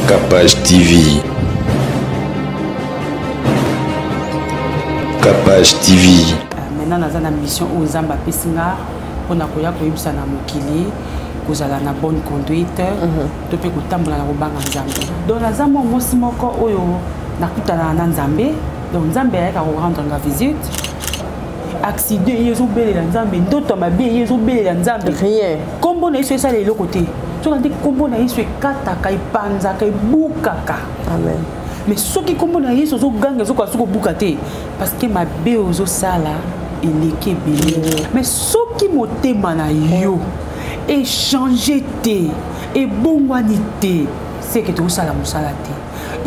Capage TV. Capage TV. Euh, maintenant naza na mission oyo nzambe apesi nga mpona koya koyebisa na mokili kozala na bonne conduite mhm. to mpe kotambola na kobanga nzambe donc naza mwa mwasi moko oyo nakutanaka na nzambe donc nzambe ayaka korendre nga visite accident ye ezobelela nzambe ndoto ya mabe ye ezobelela nzambe rien nkombo na yesu esala eloko te soki nde nkombo na yesu ekataka epanzaka ebukaka amen mais soki nkombo na yesu ozoganga ezokoka soki obuka te parce que mabe ozosala eleki ebele mm. mais soki motema na yo echange te ebongwani te seke tokosala mosala te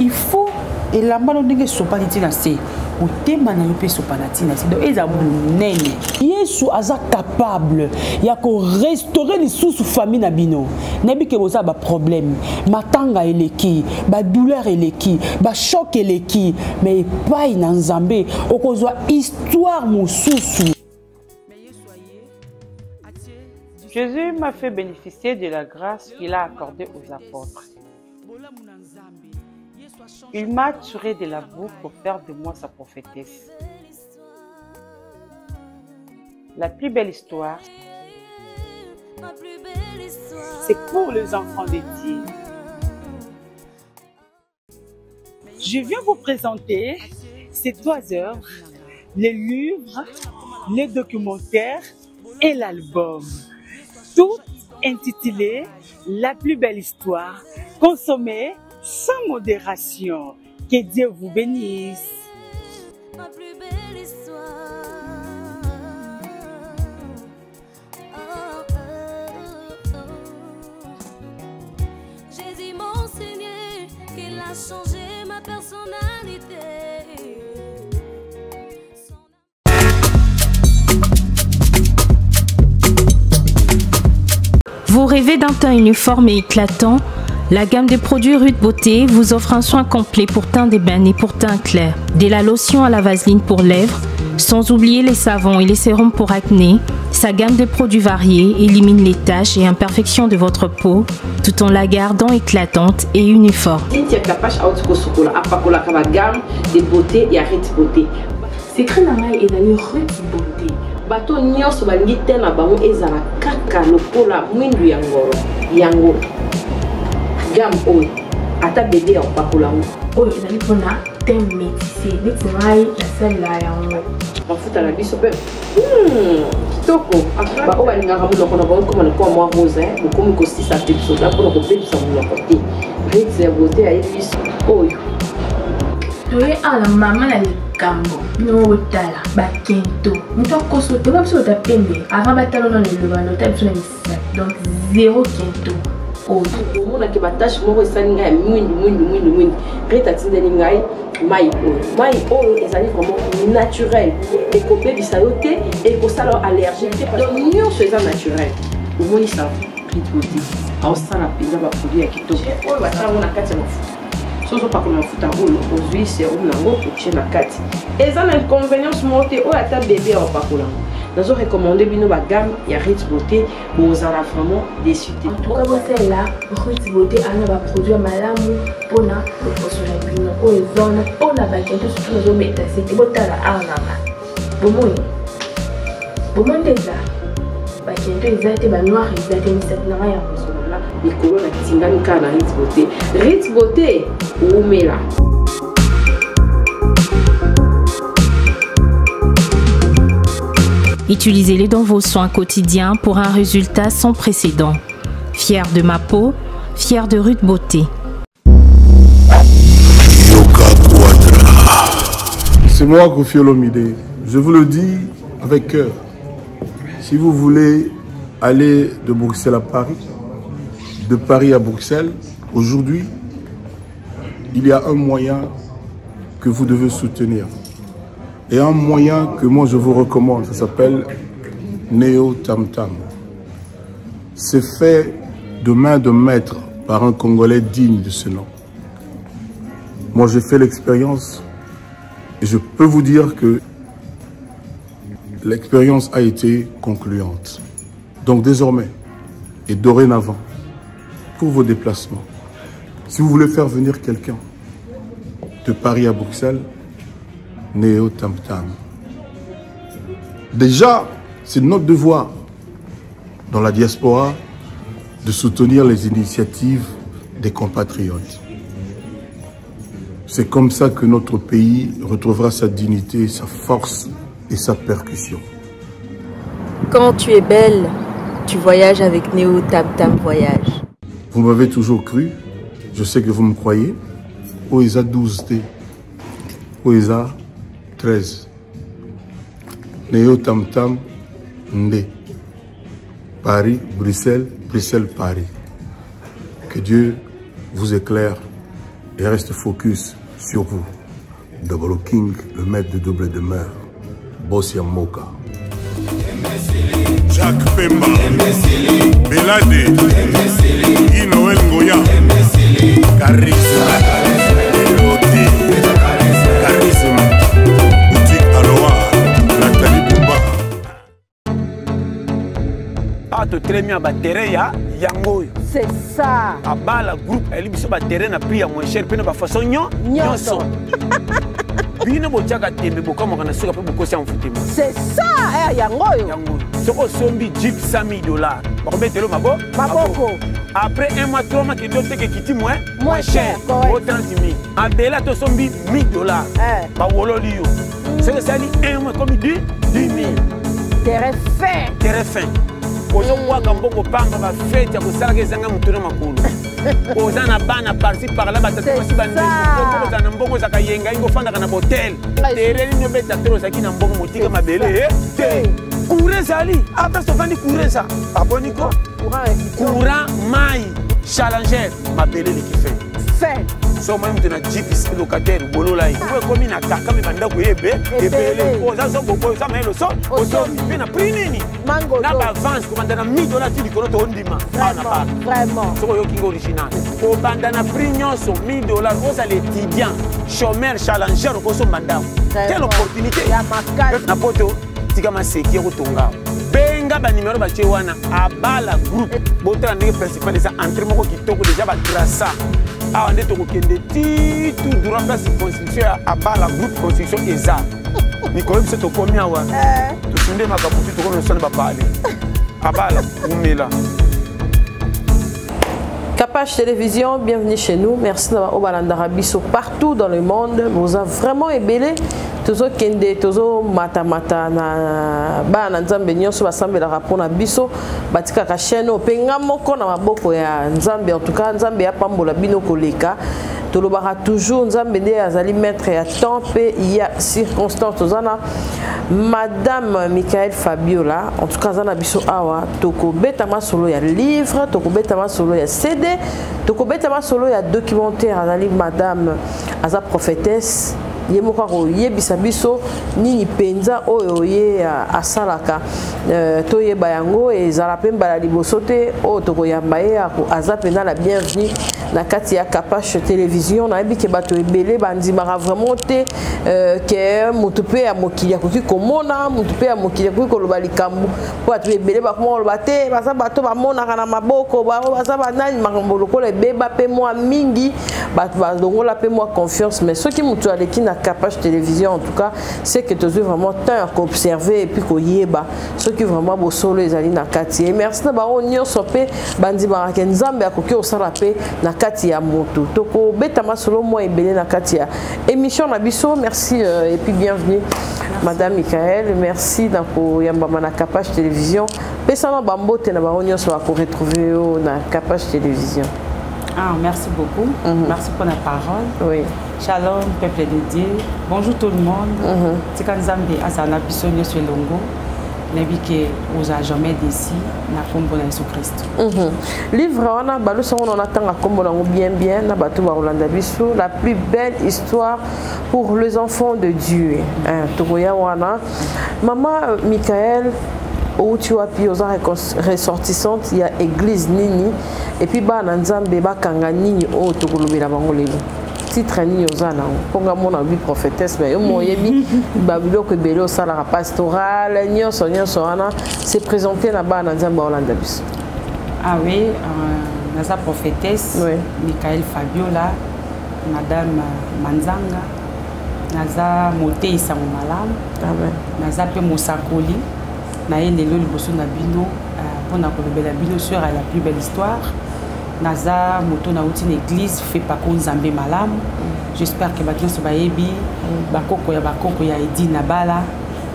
il faut elamba no ndenge esopani ti na se motema na yo mpe esopana ti na se donc eza monene yesu aza capable ya korestaure lisusu famille na bino nayebi ke boza baproblème matanga eleki badouleur eleki bachoc eleki mais epai na nzambe okozwa histoire mosusu Jésus m'a fait bénéficier de la grâce qu'il a accordée aux apôtres. Il m'a tiré de la boue pour faire de moi sa prophétesse. La plus belle histoire, c'est pour les enfants de Dieu. Je viens vous présenter ces trois œuvres, les livres, les documentaires et l'album. Tout intitulé La plus belle histoire, consommée sans modération. Que Dieu vous bénisse. Ma plus belle histoire. Oh, oh, oh. Jésus m'a enseigné qu'il a changé ma personnalité. Vous rêvez d'un teint uniforme et éclatant La gamme des produits Ruth Beauté vous offre un soin complet pour teint d'ébène et pour teint clair. Dès la lotion à la vaseline pour lèvres, sans oublier les savons et les sérums pour acné, sa gamme de produits variés élimine les taches et imperfections de votre peau tout en la gardant éclatante et uniforme. Cynthia Kapash auti kosukola apakolaka ba gamme de beauté ya Ritz Beauté. Secret na ngai ezali Ritz Beauté. Bato nyonso balingi te na bango ezala kaka lokola mwindu ya ngolo yango gamme oyo ata bebe ya kopakola yango oyo ezali mpona teint métissé neti ngai nasalela yango mafuta na biso mpe hmm, kitoko baoyo balingaka monoko na bango ekoma lokola mwa rose bokomi kosisa mpe biso mpona kobebisa monoko te ritz ya beauté ayebi biso oyo toye awa na mama na likambo bino botala bakento moto akoso te biso ota pembe avant batala nano eloba lota biso na misapi donc zero kento oyo omonaki batache moko esali ngai ya mwindu mwindu mwindu mwindu rite atindeli ngai mai oyo mai oyo ezali vraiment naturel ekobebisa yo te ekosala yo allergie te donc nyonso eza naturel omoni sa rite beauté aosala mpenza baproduit ya kitoko oyo basala yango na kati ya mafuta soki ozopakola mafuta oyo ozwi serum na yango otie na kati eza na inconvenience moko te oyo ata bebe ya kopakola yango nazo recommande bino bagamme ya rit beauté bozala vraiment déçu te en tout cas bosalela rit beauté ana baproduit ya malamu mpona loposo na bino oyo eza wana mpona bakento surtout nazobeta sete botala awa nanga bomoni bomoni nde eza bakento eza te banoir eza te misapi na ngai ya mozolola mikolo natingami kaka na rit beauté rit beauté wumela Utilisez-les dans vos soins quotidiens pour un résultat sans précédent. Fier de ma peau, fier de Ruth Beauté. C'est moi, Kofi Olomide. Je vous le dis avec cœur. Si vous voulez aller de Bruxelles à Paris, de Paris à Bruxelles, aujourd'hui, il y a un moyen que vous devez soutenir. Et un moyen que moi je vous recommande, ça s'appelle Neo Tam Tam. C'est fait de main de maître par un Congolais digne de ce nom. Moi, j'ai fait l'expérience et je peux vous dire que l'expérience a été concluante. Donc désormais et dorénavant, pour vos déplacements, Si vous voulez faire venir quelqu'un de Paris à Bruxelles, Néo Tam Tam. Déjà, c'est notre devoir dans la diaspora de soutenir les initiatives des compatriotes. C'est comme ça que notre pays retrouvera sa dignité, sa force et sa percussion. Quand tu es belle, tu voyages avec Néo Tam Tam Voyage. Vous m'avez toujours cru, je sais que vous me croyez. OESA 12T, OESA 13. Néo Tam Tam Ndé. Paris, Bruxelles, Bruxelles, Paris. Que Dieu vous éclaire et reste focus sur vous. Double King, le maître de double demeure. Bossia Moka. Jacques Pemba, Belade, Guy Noël Ngoya, Charisme, Elote, Charisme, Boutique Aloha, Nathalie Bouba. awa totelemi ya baterrain ya yango oyo c'est ça abala groupe ayeli biso baterrain na prix ya moins cher mpe na bafaçon nyonso bino botiaka tembe bokamwaka na suka mpe bokosi ya mfutema c'est ça eh, yango oyo yango soki osombi jeep 100 000 dollars bakobetelo mabo maboko après un mois trois mois kende oteka ekiti moins moins cher o 30 000 abela tosombi 1000 dollars eh. bawololi yo soki esali un mois ekomi 10 000 terrain fin terrain fin ozobwaka mbongo pamba bafete ya kosalaka ezanga motu na makolo oza na bana parci parla batata basi bandeko na mbongo ozalaka yenga yenga ofandaka na botel tere nini obeta tolo ozalaki na mbongo motika mabele eh? te courant ezali apres ofandi courant eza aboni ko courant mai challenger mabele eleki fin fin so omoni moto na jeep locataire bolola ye po ekomi na kaka me bandako ye ebe ebele oza so bokoyo oza mayele oso osombi mpe na prix nini na baavance kobanda na 1000 dollars ti likolo toondima awa na bar soki oyoki nga original kobanda na prix nyonso 1000 dollars ozala étudiant chômeur challenger okosomba ndako quelle opportunité na poto tika maseki ya kotonga benga banimero batie wana abala groupe botala ndenge principal eza entrée moko kitoko deja batrasa awa nde tokokende ti tout droit place construction ya abala groupe construction eza mikolo biso tokomi awa eh. tosunde makambo ti tokomi osana bapale abala umela Capage Télévision, bienvenue chez nous. Merci d'avoir Obalanda Biso partout dans le monde. Vous avez vraiment ébélé. tozokende tozomatamata na bana na nzambe nyonso basambelaka mpo na biso batikaka chaîne oyo mpe nga moko na maboko ya nzambe en tout cas nzambe apambola bino koleka tolobaka toujours nzambe nde azali maître ya temps mpe ya circonstance toza na madame michael fabiola en tout cas aza na biso awa tokobeta masolo ya livre tokobeta masolo ya cd tokobeta masolo ya documentaire azali madame aza prophétesse ye moko akoyebisa biso nini mpenza oyo ye asalaka euh, toyeba yango ezala mpe mbala liboso te oyo tokoyamba ye aza mpenza la bienvenue na kati ya capache télévision nayebi ke bato ebele bandimaka vraiment te euh, ke moto mpe ya mokili akoki komona moto mpe ya mokili akoki koloba likambo mpo bato ebele bakoma koloba te baza bato bamonaka na maboko baza banani makambo lokola ebeba mpe mwa mingi bato balongola mpe mwa confiance mais soki moto aleki na capage télévision en tout cas c'est que tozwi vraiment temps ya koobserve epuis koyeba soki vraiment bosolo ezali na kati ye merci na bango nyonso mpe bandimaka ke nzambe akoki kosala mpe na kati ya moto tokobeta masolo mwa ebele na kati ya émission na biso merci euh, et puis bienvenue merci. madame michael merci na koyambama na capage télévision pesana bambote na bango nyonso bakoretrouve yo na capage télévision Ah, merci beaucoup. Mm -hmm. Merci pour la parole. Oui. Shalom, peuple de Dieu. Bonjour tout le monde. Mm -hmm. Tika Nzambe azala biso nyonso elongo. nayebi ke ozala jamais déci na nkombo na yesu kristo mm -hmm. livre wana balusi yango na natanga nkombo nango bien bien na bato bakolanda biso la plus belle histoire pour les enfants de dieu mm -hmm. tokoya wana mama michael outi wapi oza ressortissante ya église nini epuis bana nzambe bakanga nini oyo tokolobela bango lelo titre nini oza nango mpo nga mona obi prophétesse mais yo moyebi babiloko ebele osalaka pastoral nyonso nyonso wana se présente na bana nzambe aolanda biso ah oui euh, Naza prophétesse, oui. Michael Fabiola, Madame Manzanga. Naza motei sango malamu. Amen. Naza pe mosakoli. Naye lelo liboso na bino mpona kolobela bino sur la plus belle histoire. Naza moto nauti na église Fepako Nzambe malamu. J'espère que bato nyonso bayebi bakoko ya bakoko ya Edina Bala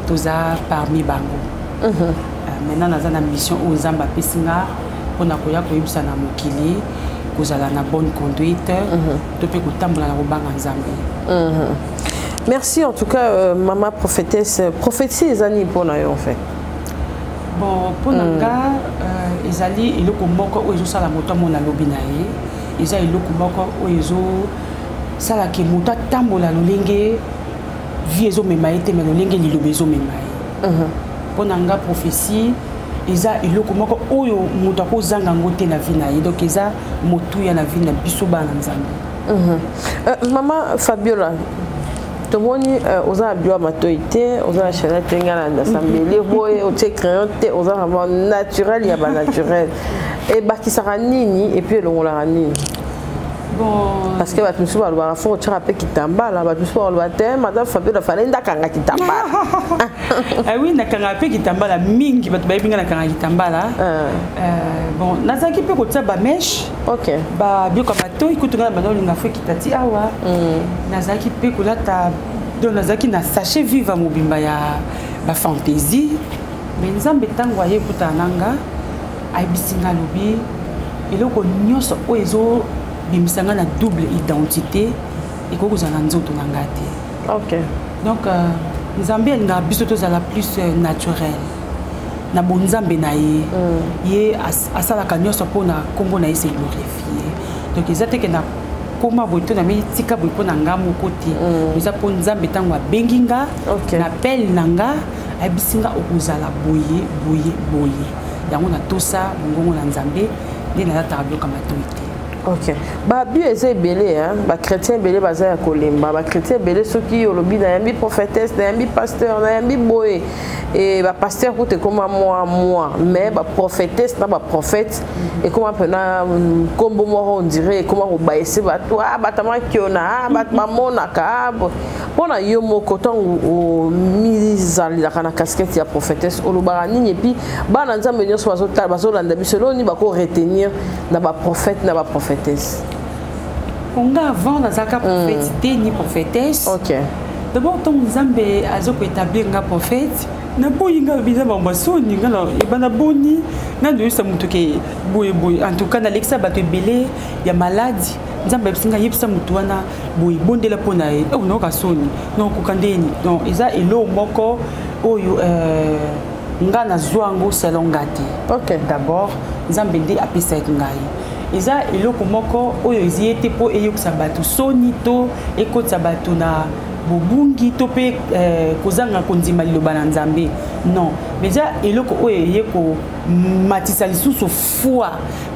toza parmi bango. Maintenant naza na mission oyo Nzambe apesi nga mpona koya koyebisa na mokili kozala na bonne conduite to mpe kotambola na kobanga Nzambe. Merci en tout cas maman prophétesse. Prophétie ezali mpona yo en fait. Bon, mpona nga ezali eloko moko oyo ezosala moto amona lobi na ye, eza eloko moko oyo ezosalaka moto atambola lolenge vie ezomema ye te, me lolenge liloba ezomema ye. Mpona nga prophétie eza eloko moko oyo moto akozanga yango te na vie na ye, donc eza motuya na vie na biso bana Nzambe. Mama Fabiola, tomoni oza na bilo ya matoi te, oza na chanel te, ngai na asambeli boye otie crayon te, oza vraiment naturel ya banaturel. Ebakisaka nini et puis elongolaka nini? Bon, parce que bato mosusu balobaka fo otiaka mpe kitambala, bato mosusu baloba te madame Fabiola fale ndakanga kitambala. Ah oui, nakanga mpe kitambala mingi, bato bayebi nga nakanga kitambala. Bon, nazalaki mpe kotia bamèches, babiloko ya matoi, kutu nga na banda olinga fo ekita ti awa. Nazalaki mpe kolata, donc nazalaki na sachet viva mobimba ya bafantaisie. Mais Nzambe ntango aye ekutana na nga, ayebisi nga, alobi eloko nyonso oyo ezobimisa nga na double identité ekoki kozala na nzoto na nga te. Donc Nzambe alingaka biso tozala plus naturel na bonzambe na ye. Ye asalaka nyonso mpona nkombo na ye se glorifie. Donc eza te ke na koma boye to na mitika boye mpo na nga moko te, eza mpo Nzambe ntango abengi nga na appel na nga, ayebisi nga okozala boye boye boye. Yango natosa mongongo na Nzambe, nde nalataka biloko ya matoi te. Ok, babio eza ebele, bachrétien ebele baza ya kolemba. Bachrétien ebele, soki olobi nayambi prophétesse, nayambi pasteur, nayambi boye, e bapasteur kuta ekóma mwa mwa, mais baprophétesse na baprophète ekóma mpena nkombo moko, on dirait ekóma kobayese bato, bato amakiona, bato bamonaka. Mpona yo moko, ntango omizalelaka na casquette ya prophétesse, olobaka nini? Et puis bana Nzambe nyonso bazotala, bazolanda biso, eloko nini bakoretenir na baprophète na baprophétesse? Nga avant nazalaka prophète te ni prophétesse. D'abord ntango Nzambe azokoétablir nga prophète, naboyi nga biza bango basoni nga ebanda boni nga ndoyebisa moto ke boye boye. En tout cas nalekisa bato ebele ya maladi, Nzambe ayebisi nga yebisa motu wana boye, bondela mpo na ye. Nayoka soni, nakoka ndeni? Donc eza eloko moko oyo nga nazwa yango selon nga te. D'abord Nzambe nde apesaki ngai, eza eloko moko oyo ezi ye te mpo eyokisa bato soni to ekotisa bato na bobungi to mpe kozanga kondima liloba na Nzambe, non, mais eza eloko oyo eye komatisa lisusu foi,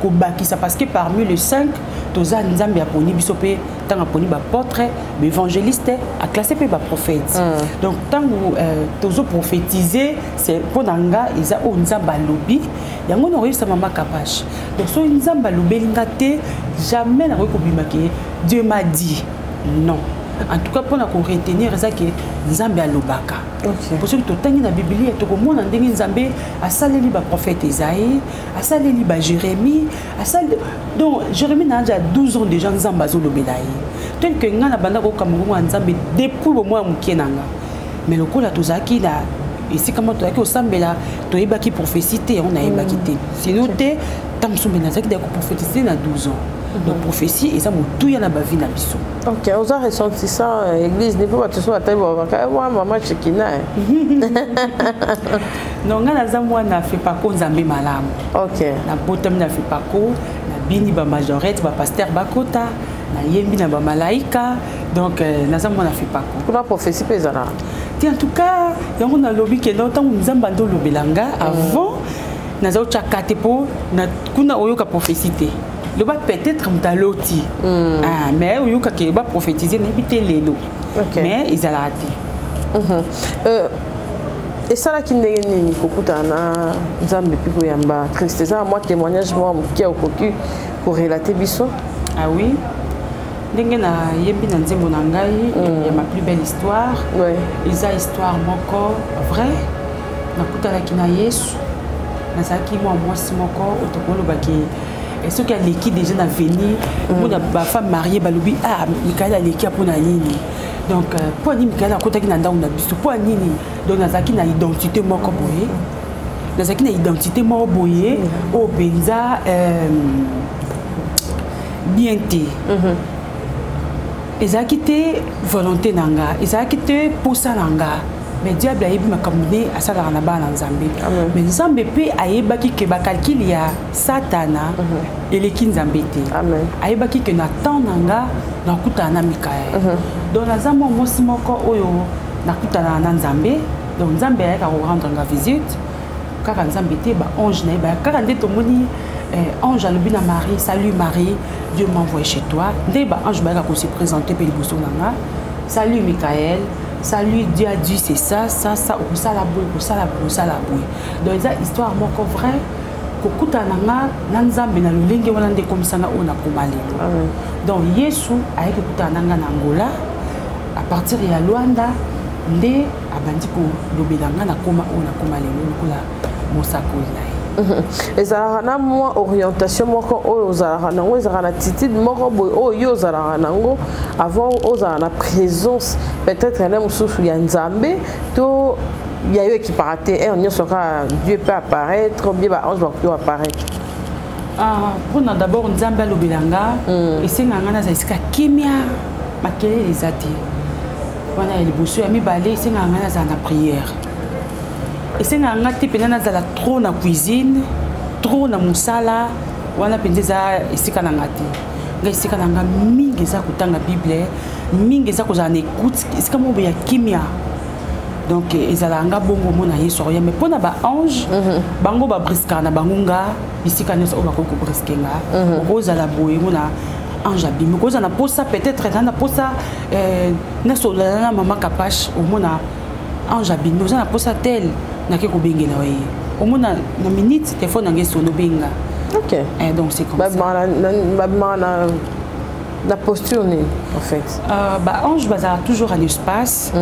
kobakisa, parce que parmi les cinq toza, Nzambe aponi biso mpe. Ntango aponi baapôtre, baévangéliste, aclasse mpe baprophète. Donc ntango tozoprophétise, c'est mpo na nga eza oyo Nzambe alobi, yango nakoyebisa mama Kapashe. Donc soki Nzambe alobeli nga te, jamais nakoki kobima ke Dieu m'a dit, non. En tout cas mpona koretenir eza ke Nzambe alobaka, po soki totangi na Biblia, tokomona ndenge Nzambe asaleli baprophète Esaïe, asaleli baJérémie, asali. Donc Jérémie na âge ya 12 ans déjà Nzambe azolobela ye, tel que ngai na banda koyoka mongongo ya Nzambe depuis bomoi ya mokie na nga. Mais lokola tozalaki na esika moko, tozalaki kosambela, toyebaki prophétie te, yango nayebaki te. Sinon te, ntango mosusu mbe nazalaki da koprophétise na 12 ans. Donc prophétie eza motuya na bavie na biso. Ok, oza ressentissant église ni mpo bato so batali babaka mwa mama Chekina? Non, ngai naza mwana Fepako Nzambe malamu. Nabotami na Fepako, nabini bamajorette, bapasteur bakota, nayembi na bamalaika, donc naza mwana Fepako. Kuna prophétie mpe ezalaka? Te, en tout cas yango nalobi ke ntango Nzambe ande olobela nga, avant naza otyaka te, mpo kuna oyoka prophétie te. Loba peut-être moto aloti, ah, mais oyokaka baprophétise, nayebi te lelo, mais ezalaka te. Esalaki ndenge nini kokutana na Nzambe mpe koyamba Christ? Eza na mwa témoignage mwa moke okoki korelate biso? Ah oui, ndenge nayembi na nzembo na ngai ya Ma plus belle histoire, eza histoire moko vrai. Nakutanaki na Yesu, nazalaki mwa mwasi moko oyo tokolobaki soki aleki déjà na veni, mpona bafemme mariée balobi: "Ah, Mikael aleki mpona nini?" Donc mpo nini Mikael akotaki na ndako na biso? Mpo nini? Donc nazalaki na identité moko boye, nazalaki na identité moko boye oyo mpenza bien te. Ezalaki te volonté na nga, ezalaki te posa na nga, mais diable ayebi makambo nde asalaka na bana na Nzambe. Mais Nzambe mpe ayebaki ke bacalculs ya Satana eleki Nzambe te. Ayebaki ke na temps na nga nakutana na Mikael. Donc naza mwa mwasi moko oyo nakutana na Nzambe. Donc Nzambe ayaka korendre nga visite. Kaka Nzambe te, baange na ye baya kaka nde tomoni ange alobi na Marie: "Salut Marie, Dieu m'envoie chez toi." Nde baange bayaka kose présenter mpe liboso na nga: "Salut Michael, salut, Dieu a dit c'est ça, ça, ça, okosala boye, okosala boye, okosala boye." Donc eza histoire moko vrai. Kokutana na nga na Nzambe na lolenge wana nde ekomisanga oyo nakoma lelo. Donc Yesu ayaki kokutana na nga na Angola, à partir ya Lwanda nde abandi kolobela nga, nakoma oyo nakoma lelo lokola mosakoli na ye. Ezalaka na mwa orientation moko oyo ozalaka nango, ezalaka na attitude moko boye oyo yo ozalaka nango avant ozala na présence peut-être na mosusu ya Nzambe, to ya yo ekipaka te, heure nyonso kaka Dieu peut apparaître, bien baange bakoki apparaître? Ah, mpona d'abord Nzambe alobela nga, esengaka nga naza esika kimia, makelele eza te. Wana ya liboso. Ya mibale, esengaka nga nazala na prière. Esengaka nga te mpenza nazala trop na cuisine, trop na mosala. Wana mpenza eza esika na nga te. Nga esika na nga mingi eza kotanga Bible, mingi eza kozala na écoute, esika moko boye ya kimia. Donc ezalaka nga bongo. Omona Yesu akoya, mais mpo na baange, bango babriskaka na bango nga bisika nyonso oyo bakoki kobriske nga. Okozala boye, mona ange abimi. Okozala na posa, peut-être na posa nasolola na mama Kapache, omona ange abimi. Oza na posa tel, nake kobengela ye, omona na minute telefone nange esono, obenga. Donc c'est comme ça. Babimaka na posture nini en fait? Baange bazala toujours en espace,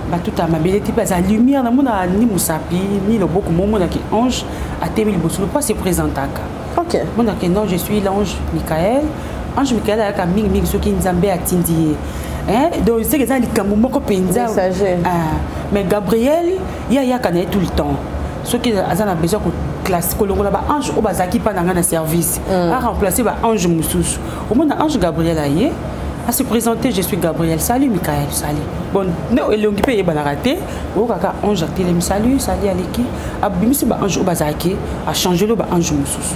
batuta mabele te, mpe azala lumière. Namona ni mosapi ni loboko, momonaki ange atemi liboso mpo ase présentaka. Monaki: "Non, je suis l'ange Michael." Ange Michael ayaka mingimingi soki Nzambe atindi ye. Donc seke eza likambo moko mpenza. Mais Gabriel, ye ayaka na ye tout le temps soki aza na besoin classe kolongola baange oyo bazalaki mpa na ngai na service, aremplace baange mosusu. Omona ange Gabriel aye ase présenter: "Je suis Gabriel, salut Michael, salut." Bon, ne elongi mpe eyebanaka te, oyokaka ange atelemi: "Salut, salut." Aleki, abimisi baange oyo bazalaki, achange lo baange mosusu,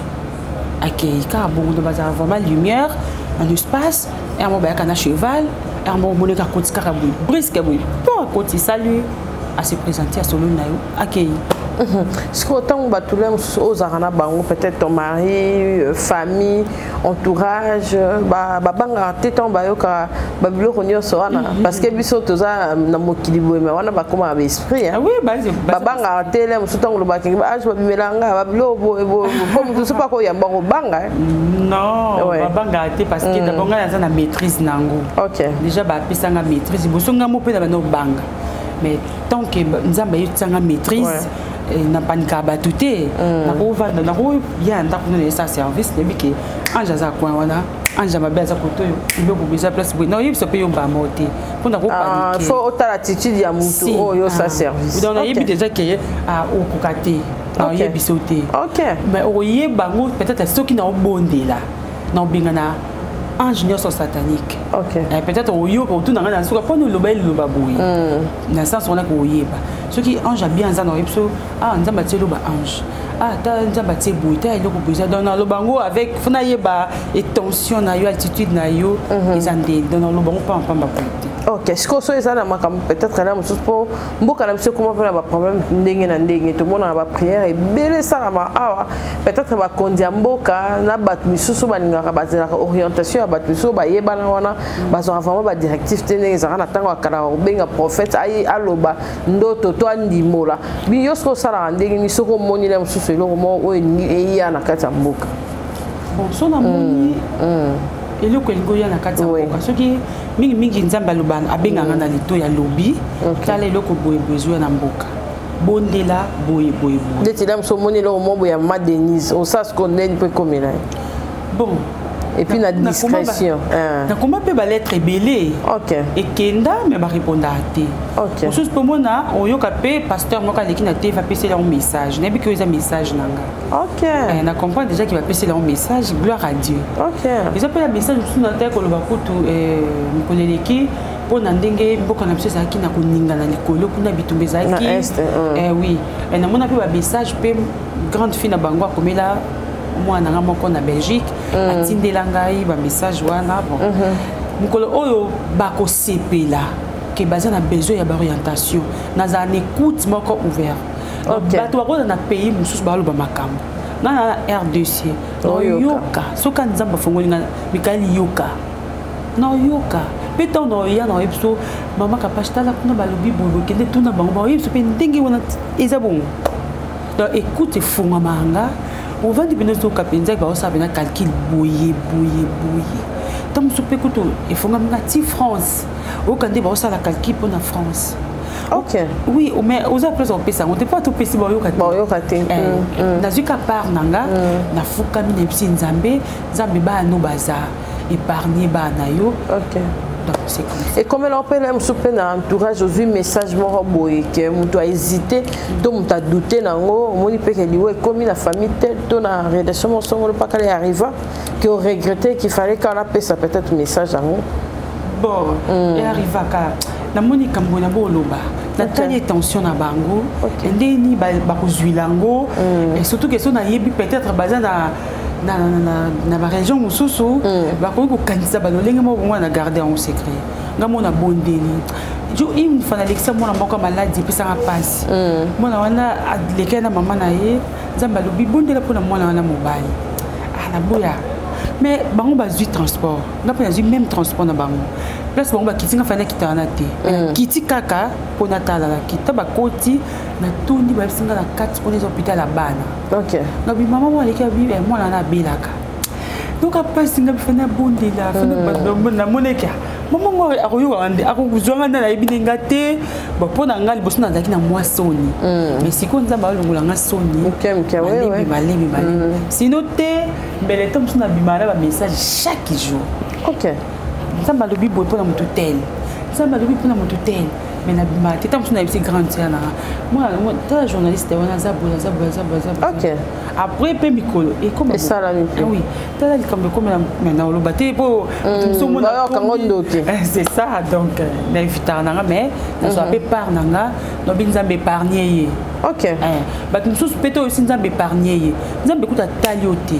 akei kaka bongo. Donc bazala vraiment lumière en espace. Heure moko bayaka na cheval, heure moko omoneka akoti kaka boye, brusque boye, mpo akoti: "Salut", ase présente, asololi na yo, akei. Sikoyo ntango bato le mosusu oyo ozalaka na bango, peut-être ton mari, famille, entourage, babangaka te ntango bayokaka babiloko nyonso wana? Parce que biso toza na mokili boye, mais wana bakomaka baesprit, babangaka te? Le mosusu ntango olobaka age babimelanga babiloko boye po moto mosusu mpo akoyamba kobanga. Non, babangaka te, parce que d'abord ngai naza na maîtrise nango déjà. Bapesanga maîtrise liboso, ngai mo mpe na banda obanga, mais tant que Nzambe ayetisanga maîtrise, napanikaka bato te. Nakovanda, nakoya na ndako nano esa service, nayebi ke ange aza coin wana, ange ya mabe aza kote oyo, biloko eza place boye, naoyebisa mpe yo mbama te mpo nakopanique. Faut otala attitude ya motu oyo osa service. Donc nayebi déjà ke okoka te, naoyebisa yo te, mais okoyeba yango peut-être soki naobondela, naobenga na ange nyonso satanique. Peut-être oyoka otuna ngai na suka mpona oloba eloba boye na sens wana, koyeba soki ange abia nza na oyebi so: "Ah, Nzambe atie eloba ange, ah, ta Nzambe atie boye, ta eloko boye eza." Donc naloba yango avec, faut nayeba intention na yo, attitude na yo eza ndeni. Donc naloba yango pambapamba boye te. Ok, sikoyo so eza na makambo peut-être na mosusu mpo mboka na biso ekoma mpe na baproblème ndenge na ndenge, tomonaka baprière ebele esalama awa, peut-être bakonzi ya mboka na bato misusu balingaka bazelaka orientation ya bato misusu bayebana wana, bazwaka vraiment badirective te ndenge ezalaka na ntango ya kala, kobenga prophète aloba ndoto to andimola. Yo soki osalaka ndenge nini soki omoni na mosusu eloko moko oyo elingi eya na kati ya mboka? Bon, so namoni eloko elingi oya na kati ya mboka, soki mingimingi Nzambe aloba, abenganga na lito ya lobi: tala eloko boye boye ezoya na mboka, bondela boye boye boye. Ndeti na mosu omoni eloko moko boye ya ma Denise, osala sikoyo ndeni mpo ekomela ye? Bon. Et puis na discrétion. Nakoma mpe balettre ebele ekenda, mais barépondaka te. Mosusu mpe omona, oyoka mpe pasteur moko aleki na te, bapeseli yango message, nayebi ke oyo eza message na nga. Na comprendre déjà ke bapeseli yango message, gloire à Dieu. Eza mpe ya message mosusu nataki koloba kutu mokolo eleki mpo na ndenge mboka na biso ezalaki na koningana likolo kuna, bitumba ezalaki. Oui, namona mpe bamessage mpe grande fille na bango akomela mwana nga moko na Belgique, atindela ngai bamessage wana. Bon, mokolo oyo bakosepela ke baza na besoin ya baorientation, nazala na écoute moko ouvert. Bato bakoza na pays mosusu, baloba makambo nga na RDC, naoyoka. Soki Nzambe afongoli nga Mikaeli, yoka, naoyoka mpe. Ntango naoya, naoyebi biso: mama Kapache, tala kuna balobi boye, bokende tuna bango, baoyebi biso mpe ndenge wana eza bongo. Donc écoute efungwamaka nga, ovandi mpena, ozoyoka mpenza baosala mpena calcul boye boye boye. Ntango mosusu mpe kutu efungwami nga ti France, oyoka nde baosala calcul mpona France. Oui, mais oza place opesa yango te, mpo atopesi baoyoka te. Baoyoka te. Nazwi ka part na nga, nafukami, nayebisi Nzambe: Nzambe, bana no baza épargne, bana yo. Donc c'est comme ça. Ekomela mpe na mosusu mpe na entourage, ozwi message moko boye ke moto ahésité to moto adouté nango, omoni mpe ke liwa ekomi na famille tel to na relation moko songolo pakala ya arriva ke oregrette qu'il fallait kaka napesa peut-être message yango? Bon, earrivaka. Namoni likambo na boloba, natali intention na bango ndeni bakozwila yango, et surtout ke so nayebi peut-être baza na barégion mosusu, bakoki kokanisa balolenge moko bongo. Na garde yango secret, nga mona bondeli jo une fois nalekisa mwana moko ya maladi, epesanga mpasi. Mwana wana alekaki na mama na ye. Nzambe alobi: bondela mpona mwana wana mobali. Ah, naboya, mais bango bazwi transport, nga mpe nazwi même transport na bango. Place bango bakiti, nga fai nakita wana te, nakiti kaka mpo natala. Nakita, bakoti, natondi, bayebisi nga na kati mpona eza hôpital ya bana. Ngabi mama moko aleki, abi mwana wana abelaka, donc apasi. Ngabi fai nabondela, namoneki mama ngo akoyokaka nde akozwanga nde nayebi nde nga te. Bon, mpo na nga liboso nazalaki na mwa soni, mais sikoyo Nzambe alongola nga soni malembe malembe malembe. Sino te, mbele to mosusu nabimaka na bamessage chaque jour: Nzambe alobi boye mpo na motu tel, Nzambe alobi mpo na motu tel. Mais nabimaka te. Ntango mosusu nayebisi grande sœur nanga: mwana, tala journaliste wana aza boye, aza boye, aza boye, aza boye. Après mpe mikolo ekoma Esalami mpe. Ah oui, tala likambo ekomela, mais naoloba te mpo Bayokango ndoki. C'est ça. Donc naevitaka nanga, mais nazwa mpe part na nga, nobi Nzambe épargne ye. Bato mosusu mpe to oyosi Nzambe épargne ye, Nzambe ekuta atali yo te,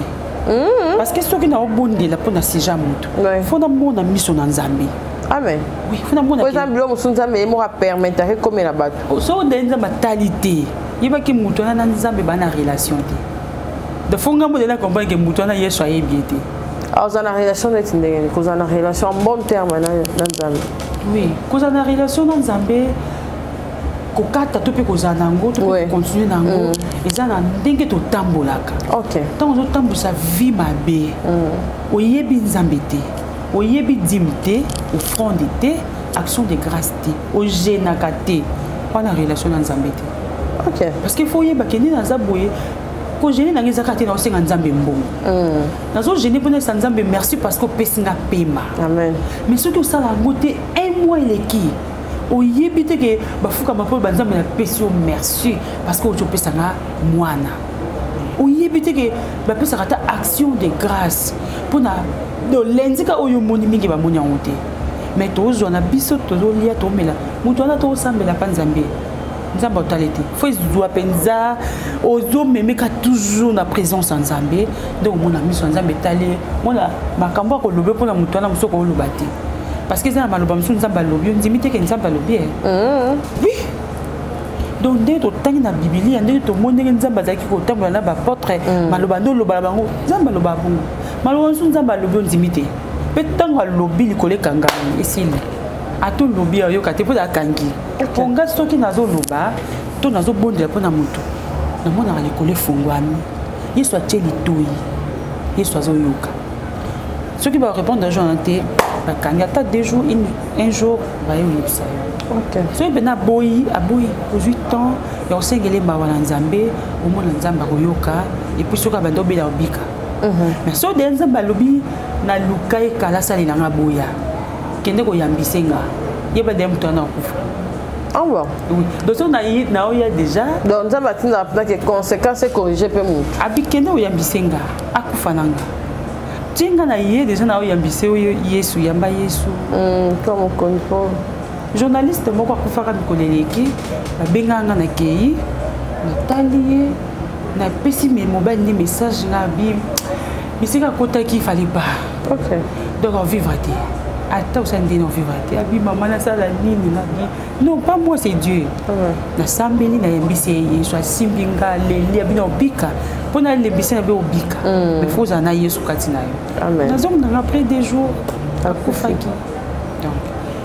parce que soki naobondela mpo na sujet ya moto, fo namona miso na Nzambe. Amen. Oui, fo namona. Po eza biloko mosusu Nzambe ye moko apermettaka ekomela bato. Soki ondeli Nzambe atali te, yebaki moto wana na Nzambe baa na relation te. Donc fo ngambo odela comprendre ke moto wana Yesu ayebi ye te. Ozala na relation neti ndenge nini? Kozala na relation en bon terme na Nzambe? Oui, kozala na relation na Nzambe, kokata to mpe kozala na yango to mpe kocontinue na yango, eza na ndenge totambolaka. Ntango ozotambwisa vie mabe, oyebi Nzambe te, oyebi dîme te, offrande te, action de grâce te, ogenaka te, wana relation na Nzambe te. Parce que fo oyeba ke nde naza boye, kogêner nanga ezaka te na osenga Nzambe mbongo. Nazogêner mpona esa Nzambe merci parce que opesi nga pema. Mais soki osala yango te, un mois eleki, oyebi te ke bafukama mpo banzambe napesi yo merci parce que oti opesanga mwana, oyebi te ke bapesaka ata action de grâce mpona lenzika oyo omoni mingi bamoni yango te. Mais tozwa na biso, tozolia, tomela, moto wana tozosambela mpa Nzambe, Nzambe otali te. Fo ezwa mpenza ozomemeka toujours na présence ya Nzambe, nde omona miso ya Nzambe etali mona makambo akolobe mpona moto wana mosuku oloba te. Parce que eza na maloba mosusu Nzambe alobi, ondimi te ke Nzambe alobi eh. Oui. Donc ndenge totangi na Bibilia, ndenge tomoni ndenge Nzambe azalaki kotambola na baapôtre, maloba nde oloba na bango, Nzambe aloba bongo. Maloba mosusu Nzambe alobi, ondimi te. Mpe ntango alobi likolo ekangami, esili. Ata olobi ayoka te mpo akangi. Mpo nga soki nazoloba to nazobondela mpo na moto, namonaka likolo efungwami. Yesu atie litoi, Yesu azoyoka. Soki barépondre jour wana te, bakangi ata 2 jours, un jour baye oyebisa yo. Soki mpena aboyi, aboyi, ozwi temps ya kosengela mawa na Nzambe, omona Nzambe akoyoka, et puis soki abandi obela obika. Mais soki deya Nzambe alobi naluka ekala asalelanga boya, kende koyambise nga, yeba deya moto wana akufa. Ah bon? Oui. Donc soki naoya déjà. Donc Nzambe atindaka mpenza ke conséquence ecorrige mpe motu. Abi kende oyambise nga, akufa na nga. Tie nga na ye déjà naoyambise oyo Yesu, yamba Yesu. Toi mokonzi po. Journaliste moko akufaka mikolo eleki, babengaka nga na kei, natali ye, napesi mobali nde message nga abi bisika akotaki fallait pas. Donc ovivre te. Ata osali ndenge ovivre te. Abi mama nasala nini nabi non pas moi c'est Dieu. Nasambeli nayembisi ye Yesu asimbi nga aleli abi na obika mpo nalembisi na be obika. Mais faut ozala na Yesu kati na yo. Nazongi nanga après 2 jours akufaki. Donc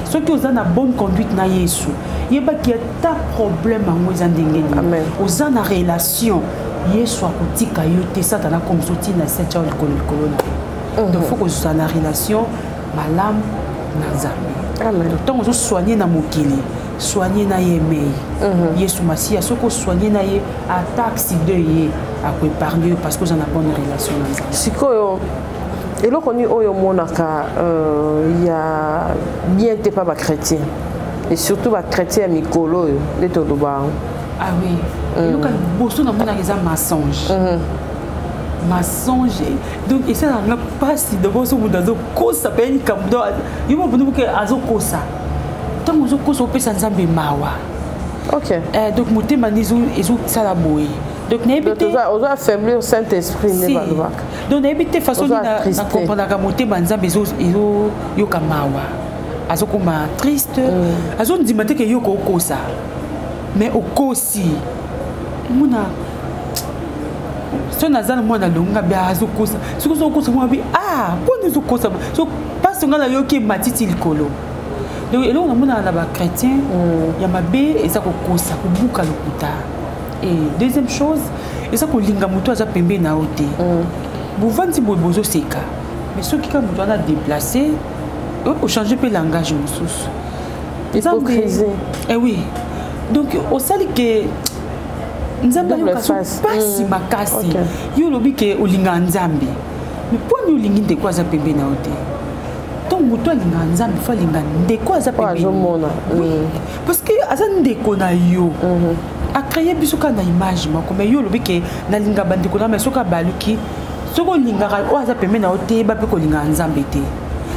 soki oza na bonne conduite na Yesu, yebaki ata problème yango eza ndenge nini. Oza na relation, Yesu akotika yo te, Satana akomisa otina se atia yo likolo likolo na yo. Donc faut kozala na relation malamu na Nzambe. Donc ntango ozosoigne na mokili, soigne na ye mei. Yesu Masiya, soki osoigne na ye, ata accident ye akoépargne yo parce que oza na bonne relation na Nzambe. Sikoyo eloko nini oyo omonaka ya bien te pa bachrétien, et surtout bachrétien ya mikolo oyo nde toloba yango? Ah oui, eloko ya liboso namonaka eza mensonge. Mensonge, donc esalaka nga mpasi d'abord so moto azokosa mpe likambo, donc yo moko moke azokosa. Ntango ozokosa opesa Nzambe mawa. Donc motema nde ezosala boye. Donc nayebi te ozo affaiblir Saint-Esprit nde balobaka. Donc nayebi te façon nini na comprendraka motema Nzambe ezoyoka mawa, azokoma triste, azondima te ke yoka okosa, mais okosi. Mona so naza na mwana alonga be azokosa, soki ozokosa mwana bi ah mpona ozokosa so mpasi nga nayoki matiti likolo. Donc eloko namonaka na bachrétien ya mabe eza kokosa, kobuka lokuta. Et deuxième chose eza kolinga moto aza pembeni na yo te. Bovandi boye bozoseka, mais soki kaka moto wana déplacé, ochange mpe langage mosusu. Hypocrisie. Eh oui, donc osali ke Nzambe ayoka so mpasi makasi. Yo olobi ke olingaka Nzambe, mais mponi olingi ndeko aza pembeni na yo te? Donc moto alingaka Nzambe fo alinga ndeko aza pembeni, parce que aza ndeko na yo, acréé biso kaka na image moko. Mais yo olobi ke nalinga bandeko na, mais soki abaluki, soki olingaka oyo aza pembeni na yo te, yeba mpe kolingaka Nzambe te.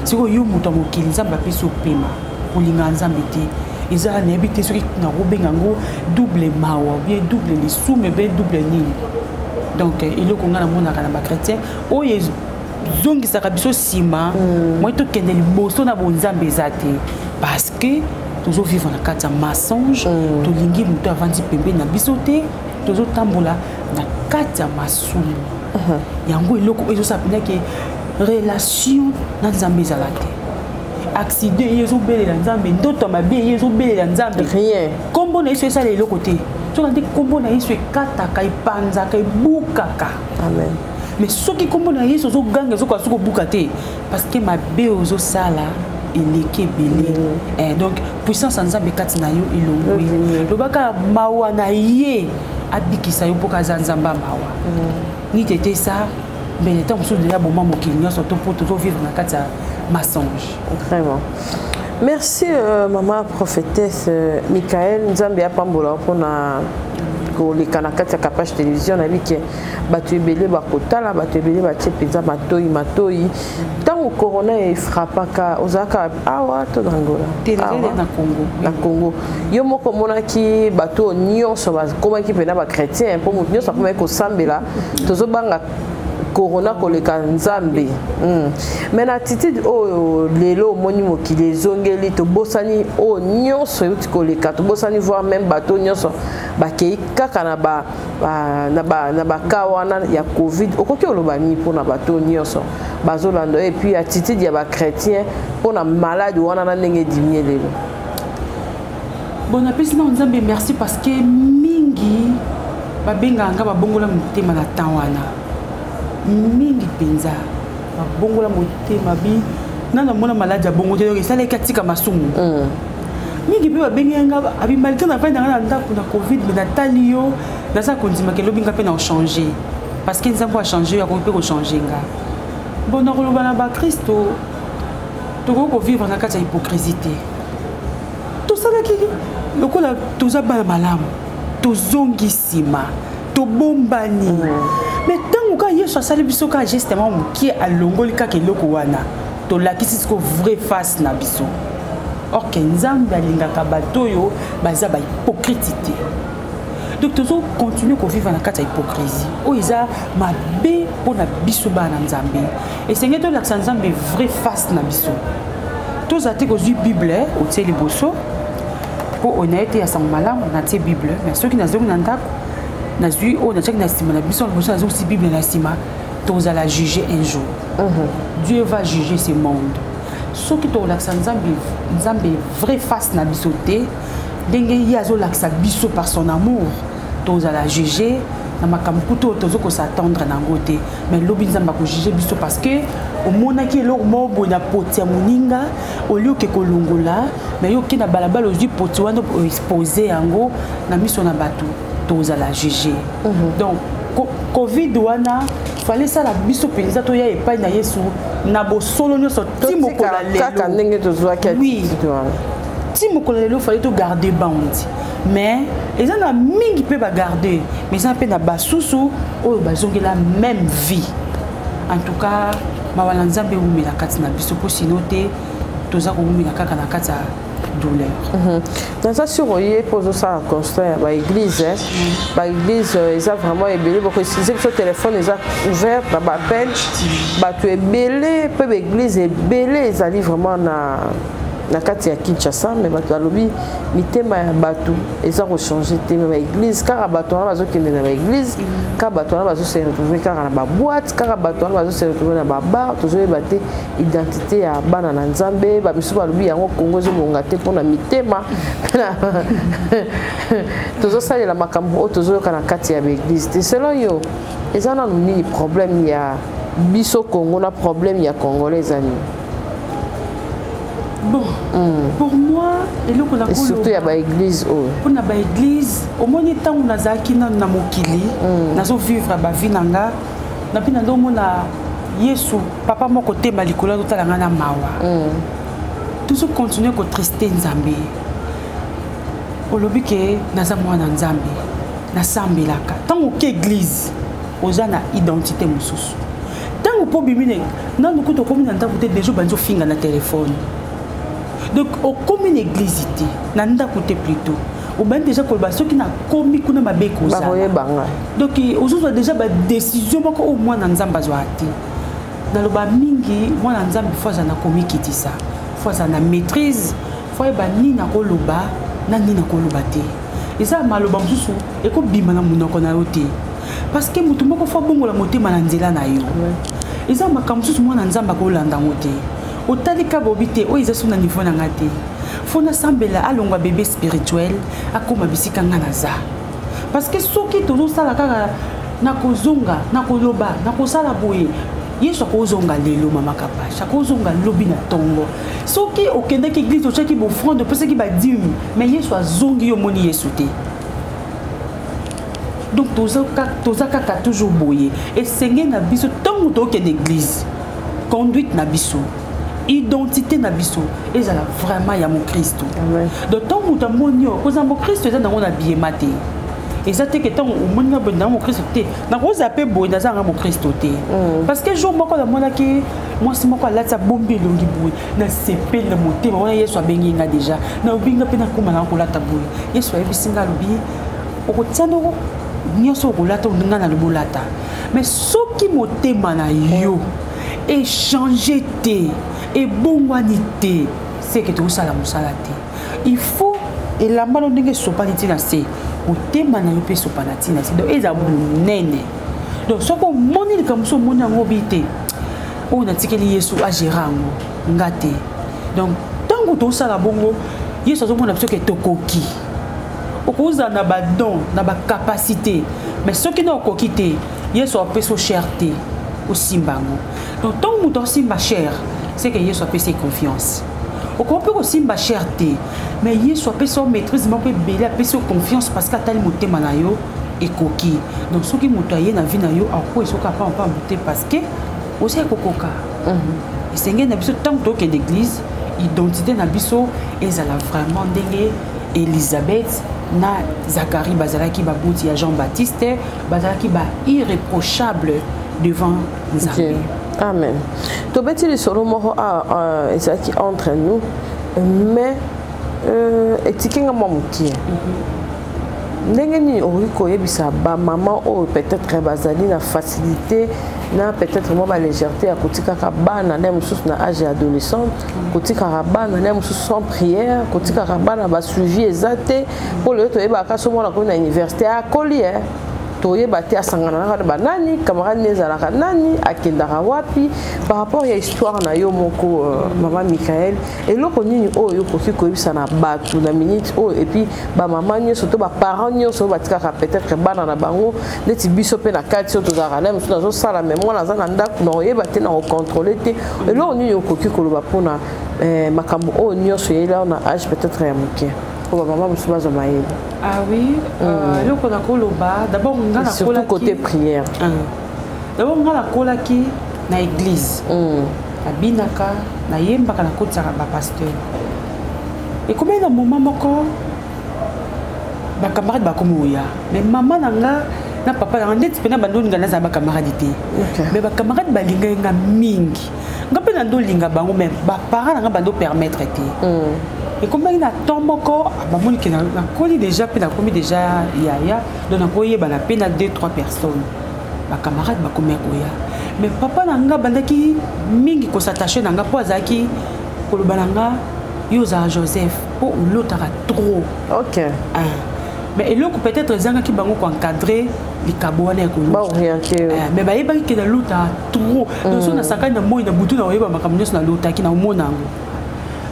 Sikoyo yo moto ya mokili, Nzambe apesi opema, kolingaka Nzambe te, eza nayebi te soki nakobenga yango double mawa, bien double lisumu, bien double nini. Donc eloko ngai namonaka na bachrétien oyo ezongisaka biso nsima, moi tokende liboso na bonzambe eza te, parce que tozovivre na kati ya mensonge. Tolingi moto avandi pembeni na biso te, tozotambola na kati ya masumu. Yango eloko oyo ezosala mpenza ke relation na Nzambe ezala te. Accident ye ezobelela Nzambe, ndoto ya mabe ye ezobelela Nzambe, rien. Nkombo na Yesu esala eloko te. Soki nde nkombo na Yesu ekataka, epanzaka, ebukaka. Amen. Mais soki nkombo na Yesu ozoganga, ezokoka soki obuka te, parce que mabe ozosala eleki ebele. Donc puissance ya Nzambe kati na yo elongwi. Lobaka mawa na ye abikisa yo, mpoka aza Nzambe ya mawa. Ni tete sa mbele ntango mosusu deja boma mokili nyonso to mpo tozovivre na kati ya mensonge. Vraiment. Merci maman prophétesse Michael. Nzambe apambola mpona koleka na kati ya Capage Télévision. Nayebi ke bato ebele bakotala, bato ebele batie mpenza matoi matoi. Ntango corona efrapaka, ozalaka awa to na Angola? Na Congo. Na Congo. Yo moko omonaki bato oyo nyonso bakomaki mpena bachrétien, mpo moto nyonso akomaki kosambela. Tozobanga Corona koleka Nzambe. Mais na attitude oyo lelo omoni mokili ezongeli, tobosani oyo nyonso euti koleka, tobosani voire même bato nyonso bakei kaka na ba na ba na ba cas wana ya Covid. Okoki oloba nini mpona bato nyonso bazolanda et puis attitude ya ba chrétien mpona malade wana na ndenge edimie lelo? Bon, napesi nao Nzambe merci parce que mingi babengaka nga, babongola motema na temps wana, mingi mpenza babongola motema. Bi nano amona maladi ya bongo te, donc esalaki atika masumu. Mingi mpe babengi nga abi malgré navandi nanga na ndako na Covid, mais natali yo, naza kondimaka elobi nga mpe na ochange parce que Nzambe achange yo, akoki mpe kochange nga. Bon, nakoloba na bakristo, tokoki kovivre na kati ya hypocrisie te. Tosalaki lokola toza bana malamu, tozongi nsima, tobombani. Mais ntango kaka Yesu asali biso kaka geste moko mokie, alongoli kaka eloko wana, tolakisi siko vraie face na biso. Or ke Nzambe alingaka bato oyo baza bahypocrite te. Donc tozocontinue kovivre na kati ya hypocrisie oyo eza mabe mpona biso bana na Nzambe. Esengeli tolakisa Nzambe vraie face na biso. Tozala te kozwi Bible otie liboso mpo oyo naye te ya sango malamu, natie Bible, mais soki nazongi na ndako, nazwi oyo natiaki na nsima na biso liboso, nazongisi Bible na nsima. Tozala juge un jour. Dieu va juger ce monde. Soki tokolakisa Nzambe, Nzambe vraie face na biso te, ndenge ye azolakisa biso par son amour, tozala juge na makambo kutu oyo tozo kos'attendre na yango te. Mais lobi Nzambe akojuge biso parce que omonaki eloko moko boye na poti ya moninga, olie oke kolongola, mais yo oke na balabala, ozwi poti wana, oexpose yango na miso na bato. Tozala juge. Donc Covid wana fallait esala biso mpenza toya epai na Yesu na bosolo nyonso ti mokolo ya lelo. Kaka ndenge tozwaki attitude wana ti mokolo ya lelo, fallait togarde bande. Mais eza na mingi mpe bagarde, mais eza mpe na basusu oyo bazongela même vie. En tout cas, mawa na Nzambe ewumela kati na biso, mpo sino te toza kowumela kaka na kati ya douleur. Naza sur oye mpo ozosala constat ya baéglise. Baéglise eza vraiment ebele. Bokoexcuse biso, telefone eza ouvert na baappel. Bato ebele mpe baéglise ebele ezali vraiment na kati ya Kinshasa, mais bato balobi mitema ya bato eza kochange te. Mais baéglise kaka, bato wana bazokende na baéglise kaka, bato wana bazose retrouve kaka na baboite kaka, bato wana bazose retrouve na babar. Tozoyeba te identité ya bana na Nzambe. Bamisusu balobi yango Kongo ezobonga te mpona mitema tozosalela makambo oyo tozoyoka na kati ya baéglise te. Selon yo, eza nanu nini problème ya biso Congo na problème ya Congolais eza nini? Bon, pour moi, eloko na surtout ya baéglise oyo. Mpona baéglise, omoni, ntango nazalaki nanu na mokili, nazovivre bavie na nga, napi nazomona Yesu papa moko tema likolo, azotala nga na mawa. Tozocontinue kotriste Nzambe. Olobi ke naza mwana Nzambe, nasambelaka. Ntango oke église, oza na identité mosusu. Ntango mpo obimi nanu kuta, okomi na ndako te, deja obandi ofinga na telefone. Donc okomi na église te, na ndako te plutôt, obandi deja koloba soki nakomi kuna mabe ekozala. Donc ozozwa deja badécision moko oyo mwana Nzambe azwaka te. Naloba mingi, mwana Nzambe faut azala na komikitisa, faut azala na maîtrise, faut ayeba nini akoloba na nini akoloba te. Eza maloba mosusu ekobima na monoko na yo te, parce que motu moko faut abongola motema na nzela na yo. Eza makambo mosusu mwana Nzambe akolanda yango te. Otali ka bobi te, oyo eza so na niveau na nga te, faut nasambela alongwa bébé spirituel, akóma bisika nga naza. Parce que soki tozosala kaka nakozonga, nakoloba, nakosala boye, Yesu akozonga lelo, mama Kapash akozonga lobi na ntongo. Soki okendaki église, otiaki baoffrande, opesaki badîme, mais Yesu azongi, yo omoni Yesu te. Donc toza kaka toujours boye. Esengeli na biso, ntango tokende église, conduite na biso, identité na biso ezala vraiment ya mokristo. Donc ntango moto amoni yo kozala mokristo, eza nango na biyema te. Eza te ke ntango omoni nga boye, nango mokristo te, nakozala mpe boye, naza nga mokristo te. Parce que jour moko namonaki mwasi moko alati, abombi elongi boye, nasepeli na motema wana. Yesu abengi nga déjà, nalobi nga mpe nakóma nanga kolata boye. Yesu ayebisi nga, alobi okotia noko nyonso okolata, nga nalobi olata. Mais soki motema na yo echange te, ebongwani te, seke tokosala mosala te. Il faut elamba no ndenge esopani ntina se, motema na yo mpe esopana ntina se, donc eza monene. Donc soki omoni likambo so omoni yango obi te, oyo natikeli Yesu agéra yango, nga te. Donc ntango tosala bongo, Yesu azomona biso ke tokoki. Okozala na badon na bacapacité, mais soki na okoki te, Yesu apesi yo chair te, osimba yango. Donc ntango moto asimba chair, c'est que Yesu apesi ye confiance. Okoki mpe kosimba chair te, mais Yesu apesi yo maîtrise moko ebele, apesi yo confiance, parce que atali motema na yo ekoki. Donc soki moto aye na vie na yo, akoki soki apampambo te, parce que oza kokoka. Esengeli na biso, ntango tokende église, identité na biso ezala vraiment ndenge Elisabeth na Zacharie bazalaki, baboti ya Jean Baptiste, bazalaki ba irréprochable devant Nzambe. Amen. Tobeti lisolo moko ezalaki entre nous, mais etiki nga mwa mokie. Ndenge nini okoki koyebisa bamama oyo peut-être bazali na facilité na peut-être mwa balégèreté ya kotikaka bana na mosusu na âge ya adolescente, kotikaka bana na mosusu sans prière, kotikaka bana basuivi eza te? Mpo lelo toyebaka, so mwana komi na université, akoli, e toyeba te asangana naka banani, camarade ne ezalaka nani, akendaka wapi. Par rapport ya histoire na yo moko, mama Michael, eloko nini oyo okoki koyebisa na bato na minute oyo, et puis bamama nyonso to baparent nyonso oyo batikaka peut-être bana na bango neti biso mpe na kati oyo tozalaka na mosusu, nazosala me mwana aza na ndako, na koyeba te, na kocontrôle te, eloko nini okoki koloba mpona makambo oyo nyonso eyela na âge peut-être ya moke, po bamama mosusu bazwa mayele? Ah oui, eloko nakoloba d'abord, nga surtout côté prière. D'abord nga nakolaki na église, nabinaka, nayembaka, nakotisaka bapasteur. Ekomai na moment moko, bacamarade bakomi oya, mais mama na nga na papa na nga ndeti mpena bandolinga nazala bacamarade te, mais bacamarade balingai nga mingi, nga mpe na ndolinga bango, mais baparent na nga bando permettre te. Ekomaki na temps moko, bamoni ke nakoli déjà mpe nakomi déjà yaya, donc nakoyebana mpe na deux trois personnes. Bacamarade bakomi koya, mais papa na nga bandaki mingi kos'attacher na nga, mpo azalaki koloba na nga: "Yo ozala Joseph, mpo olotaka trop." Ah. Mais eloko peut-être ezangaki bango koencadre likabo wana ya kolota, mais bayebaki ke nalotaka trop. Donc so nasakani na moi na butu, na koyeba makambo nyonso nalotaki, na omona yango.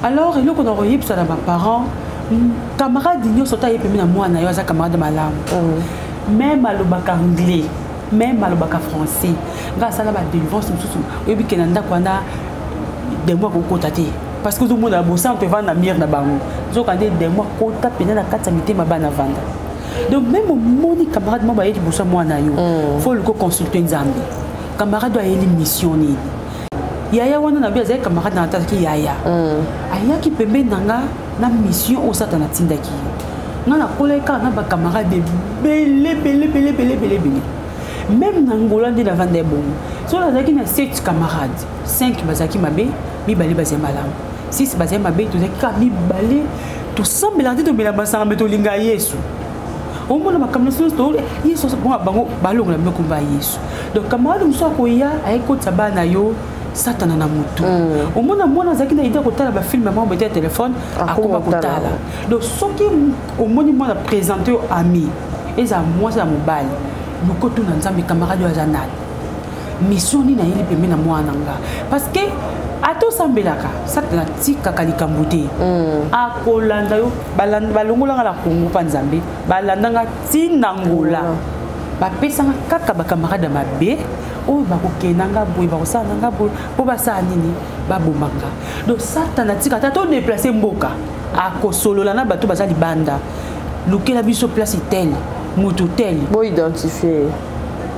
Alors eloko na koyebisa na baparent, camarade nyonso ta ye pembe na mwana yo aza camarade malamu, même alobaka anglais, même alobaka français, nga asala badélivrance mosusu, oyebi ke na ndako wana démon akokota te, parce que ozomona bosanto evanda na mire na bango, nzoka nde démon akota mpenza na kati ya mitema bana vanda. Donc même omoni camarade moko baye liboso ya mwana yo, faut luko consulte Nzambe, camarade oyo ayeli mission nini. Yaya wana na bi azali camarade na ataki yaya, ayaki pembeni na nga na mission oyo Satana atindaki ye. Nga nakolaki kaka na bacamarade ebele ebele ebele ebele ebele ebele. Même na Ngola nde navanda ya bongo, so nazalaki na 7 camarade, 5 bazalaki mabe, mibale bazali malamu, 6 bazali mabe. Tozalaki kaka mibale, tosambelaka te, tomela masanga, me tolinga Yesu. Omona makambo nyonso Yesu, bango balongola bino komba ya Yesu. Donc camarade mosusu akoya, ayekotisa bana yo Satana na motu. Omona mwana azalaki na idée kotala bafilm moko boye te ya telefone, akoma kotala. Donc soki omoni mwana présente yo ami, ezala mwasi ya mobali, luko tuna Nzambe: camarade oyo aza nani? Mission nini ayeli pembe na mwana nga? Parce que ata osambelaka, Satana atikaka likambo te, akolanda yo. Balongolanga na Kongo mpa Nzambe, balandanga ntina Ngola, bapesanga kaka bacamarade ya mabe oyo bakokendanga boye, bakosala nanga boye, mpo basala nini? Babomanga. Donc Satana atika ata todéplace mboka, akosolola na bato baza libanda: "Lukela biso place tel, motu tel." Boidentifie.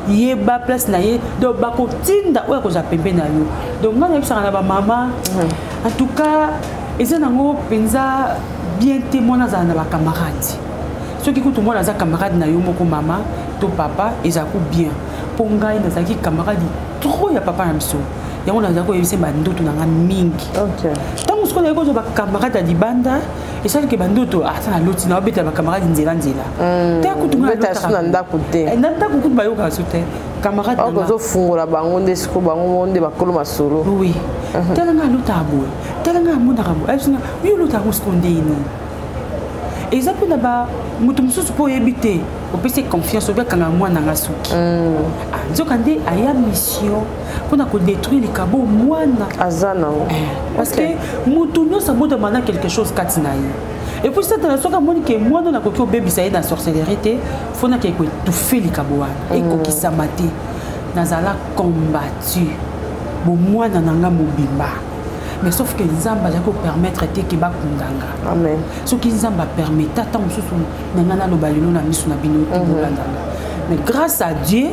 Yeba place na ye. Donc bakotinda oyo akozala pembeni na yo. Donc ngai nayebisaka na bamama, en tout cas eza nango mpenza bien te mwana azala na bacamarade. Soki kutu mwana aza camarade na yo moko, mama to papa, ezala ku bien. Mpo ngai nazalaki camarade trop ya papa na biso, yango nazalaki koyebisa bandoto na nga mingi. Ntango sikoyo nazalaki kozwa bacamarade ya libanda, Esali ke bandoto ata ah, naloti na obetela bacamarade nzela nzela. Hmm. Te kutu nga na ndako te. Eh, na ndako kutu bayokaka so te. Camarade na ozofungola bango nde siko bango mo nde bakolo masolo. Oui. Mhm. Tala nga alotaka boye. Tala nga amonaka boye. Ayebisi nga yo olotaka ngo siko nde nini? Eza mpe na ba moto mosusu mpo oyebi te opesi confiance obi akanga mwana nga suki. Hmm. Ah, nzoka nde aya mission mpo na kodétruire likabo mwana aza nango eh, parce que moto nyonso abotama na quelque chose kati na ye et puis satana soki amoni ke mwana nakoki obebisa ye na sorcellerie te fo nakei koétouffe likabo wana mm. ekokisama te nazala combattu bomwana na nga mobimba mais sauf que nzambe azali kopermettre te ke bakunda nga soki nzambe apermeta ntango mosusu na ngai naloba lelo na miso na bino te mhm. bolanda nga mais grâce à dieu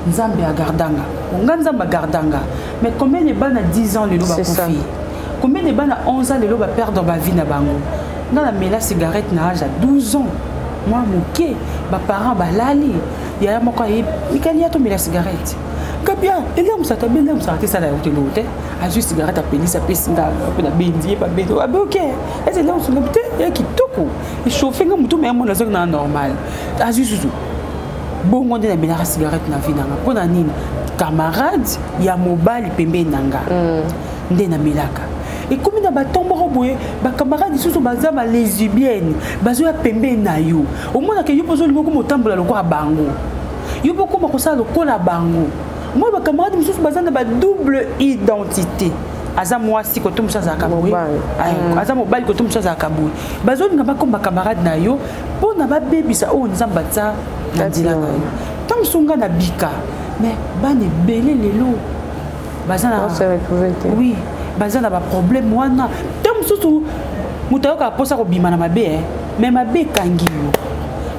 nzambe agardanga nga nzambe agardanga mais combien de bana 10 ans lelo bakufi combien de bana 11 ans lelo baperdre bavie na bango nga namela cigarette na age ya 12 ans mwa moke baparent balali yaya moko ayebi mikali ya tomela cigarette kabia elambisaka be elambisaka te esala yango te eloko te azwi cigarette apelisi apesi nga mpe nabendi ye babendi abe oke ese elambisaka te ya kitoko echauffe nga motu me amona azongi na normal azwi susu bongo nde namelaka cigarette na vie nanga mpo na nini camarade ya mobali pembeni na nga mm. nde namelaka ekomi na baton moko boye bacamarade lisusu baza balesibienne bazoya pembeni na yo omonaka yo mpo ozolinga okoma otambola lokola bango yo mpo okoma kosala lokola bango moi bacamarade mosusu baza na badouble identité aza mwasi koto mosusu azalaka boye mm. aza mobali koto mosusu azalaka boye bazolinga bakoma bacamarade na yo mpo na babebisa oyo nzambe atya na nzela na yo ntango mosusu ngai nabika mais bana ebele lelo baza na oui baza na baproblème wana ntango mosusu moto ayokaka mposa kobima na mabe eh. mais mabe ekangi yo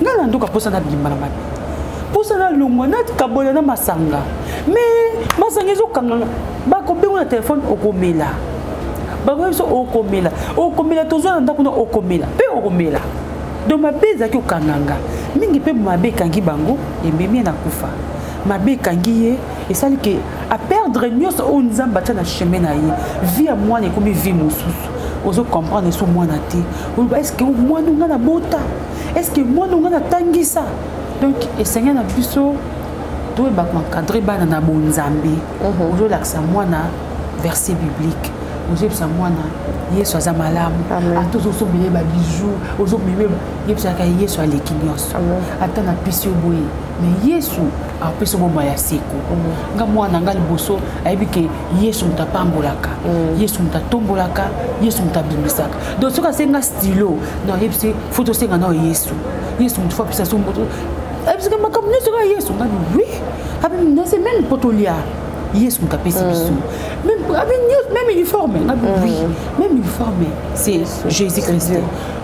ngai na ndoka mposa nabima na mabe mposa nalongwa nakabola na masanga mais masanga ezokanganga bakobengo na telefone okomela bakoyebi biso okomela okomela tozwa na ndako na okomela mpe okomela donc mabe ezalaki okanganga mingi mpe mabe ekangi bango ememi ye na kufa mabe ekangi ye esali ke aperdre nyonso oyo nzambe atya na chemin na ye vie ya mwana ekomi vie mosusu ozo comprendre eso mwana te oloba est ce que mwana nga na bota est ce que mwana nga natangisa donc esengeli na biso toyeba koencadre bana na bonzambe mhm. ozolakisa mwana verset biblique ozoyebisa mwana yesu aza malamu ata ozosombela ye babijou ozomeme yebisaka yesu aleki nyonso ata napesi yo boye mais yesu apesi bomoi ya seko mm. nga mwana nga liboso ayebi ke yesu moto apambolaka mm. yesu moto atombolaka yesu moto abimisaka donc soki asenga stylo non ayebisi fo tosenga nao yesu yesu moto fo apesa so moto ayebisaka makambo nyonso kaka yesu nga oui abi nase meme mpo tolia yesu moto apesi biso mm. même uniforme nga oui même uniforme c'est jésus christ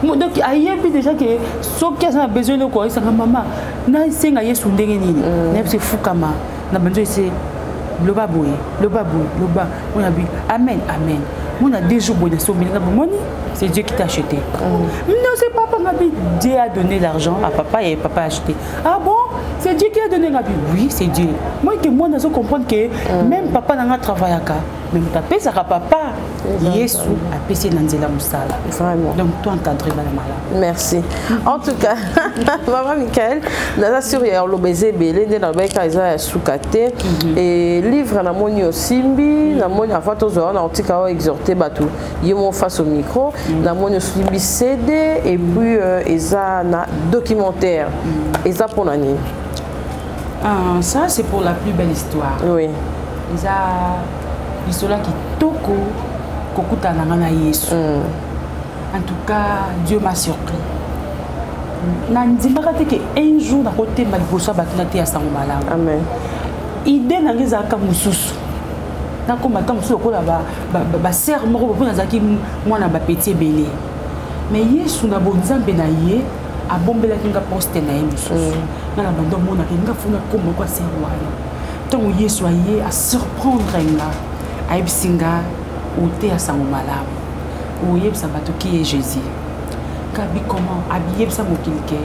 donc ayebi déjà ke soki aza na besoin eloko ayesanga mama nasenga yesu ndenge nini mm. nayebisi efukama na banzo ese loba boye loba boye loba mona bi amen amen mona deux jours boye nasombeli nga bomoni c'est Dieu qui t'a acheté mm. non c'est papa ngabi Dieu a donné l'argent à papa et papa a acheté ah bon c'est Dieu qui a donné ngabi oui c'est Dieu moi que moi nazo comprendre que mm. même papa nanga travaillaka mais moto apesaka papa yesu apesi ye na nzela mosala donc to encadre bana malamu merci en tout cas mama michael naza sur ya oloba eza ebele nde nalobaki kaka eza ya suka te mhm. e livre namoni osimbi mhm. namoni avant tozwa wana otika oyo exhorte bato ye mo face au micro mhm. namoni osimbi cd et puis euh, eza na documentaire eza mpona nini ah, ça c'est pour la plus belle histoire oui eza lisolo ya kitoko kokutana na nga na yesu mm. en tout cas dieu m'a surpris nandimaka te ke un jour nakotemba liboso ya bato na te ya sango malamu idée na ngai ezalaka mosusu nakoma ata mosusu lokola basere moko mpo nazalaki mwana bapeti ebele mais yesu na bonzambe na ye abombelaki nga poste na ye mosusu mm. nga na banda omonaka nga fo nakoma kwa sere wana ntango yesu aye asurprendre nga ayebisi nga oteya sango malamu oyebisa bato qui est jésus kabi comment abiyebisa mokili ke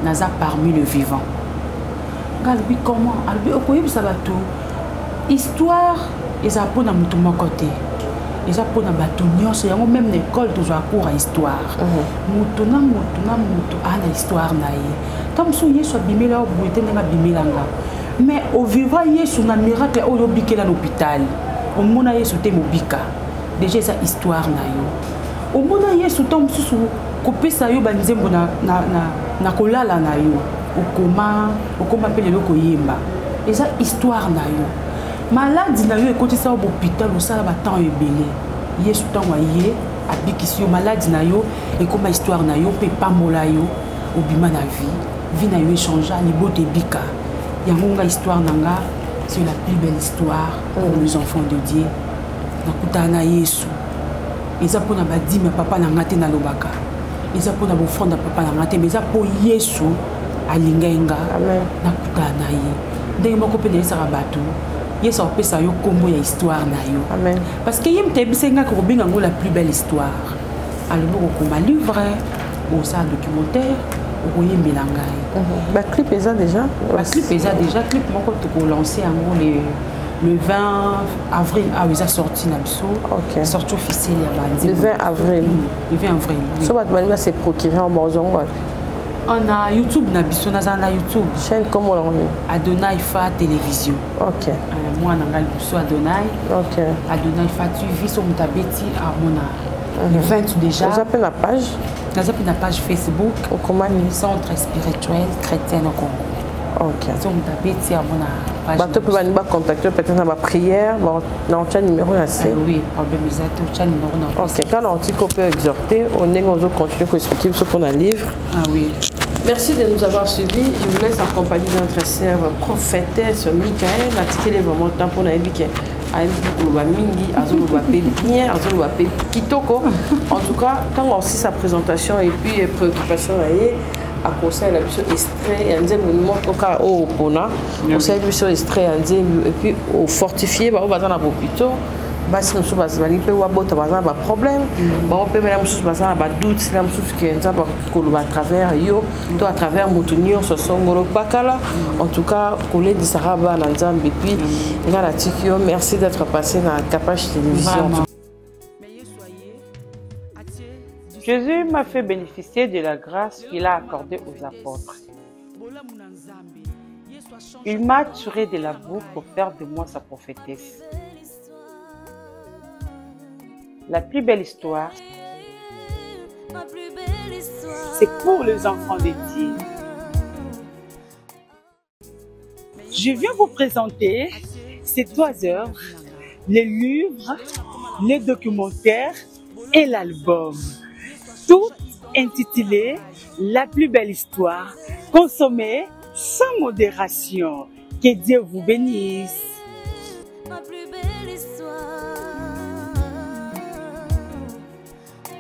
naza parmi le vivant nga alobi comment alobi okoyebisa bato histoire ezala mpo na moto moko te Eza mpona bato nyonso yango, même na école tozwa cours ya histoire. Moto na moto na moto aa na histoire na ye. Ntango mosusu Yesu abimela yo boye te ndenge abimela nga, mais ovivra Yesu na miracle oyo obikela na hôpital. Omona Yesu te mobika, déjà eza histoire na yo. Omona Yesu ntango mosusu kopesa yo banzembo na kolala na yo, okoma okoma mpe lelo koyemba, eza histoire na yo. Maladi na yo ekotisa yo bopital, osala batemps ebele, Yesu ntango aye abikisi yo maladi na yo, ekoma histoire na yo mpe epambola yo, obima na vie, vie na yo echangea, libota ebika. Yango nga histoire na nga, c'est la plus belle histoire pour les enfants de Dieu. Nakutana na Yesu, eza mpona badime ya papa na nga te, nalobaka eza mpona bofrande ya papa na nga te, mais eza mpo Yesu alingai nga, nakutana na ye. Ndenge moko mpe nayesaka bato, Yesu akopesa yo nkombo ya histoire na yo. Amen. Parce que ye moto ayebisaki nga kokobenga yango la plus belle histoire. Alobi okokoma livre, osala documentaire, okoyembela ngai. Baclip eza déjà? Baclip eza déjà. Clip moko tokolance yango le 20 avril awa, eza sorti na biso. Sortie officielle ya banzembo. Le 20 avril? Le 20 avril, oui. So bato balingi base procurer yango, bazongo wapi? Na YouTube na biso, naza na YouTube. Chaîne kombo nango nini? Adonai Fa Télévision. Mwana ngai liboso Adonai. Adonai Fa TV, so moto abeti amona le 20 déjà. Oza mpe na page? Naza mpe na page Facebook. Okoma nini? Centre spirituel chrétien au Congo. So moto abeti amona page. Bato mpe balingi bacontacte peut-être na baprière, na otya numéro na se? Oui, problème eza te, otya numéro na. Ok, kaka na otiki mpe exhorte o ndenge ozocontinue koexplike biso mpona livre. Ah oui. Merci de nous avoir suivis. Je vous laisse en compagnie de notre sœur prophétesse Michael. Atikele vraiment temps pour nayebi ke ayebi koloba mingi, azoloba mpe bien, azoloba mpe kitoko. En tout cas, ntango aussi sa présentation et puis préoccupation na ye, akosalela biso extrait ya nzembo moko kaka oyo opona. Osaleli biso extrait ya nzembo et puis ofortifie bango baza na bopito, basi mosusu balingi mpe babota, baza na baproblème, bango mpe na mosusu baza na badoute, na mosusu ke Nzambe akoki koloba à travers yo to à travers moto nyonso songolo pakala. En tout cas, kolendisaka bana Nzambe. Puis nga natiki yo, merci d'être passé na Capage Télévision. Vraiment. Jésus m'a fait bénéficier de la grâce qu'il a accordée aux apôtres. Il m'a tiré de la boue pour faire de moi sa prophétesse. La plus belle histoire, c'est pour les enfants de Dieu. Je viens vous présenter ces trois œuvres, les livres, les documentaires et l'album. Tout intitulé La plus belle histoire, consommée sans modération. Que Dieu vous bénisse. Ma plus belle histoire.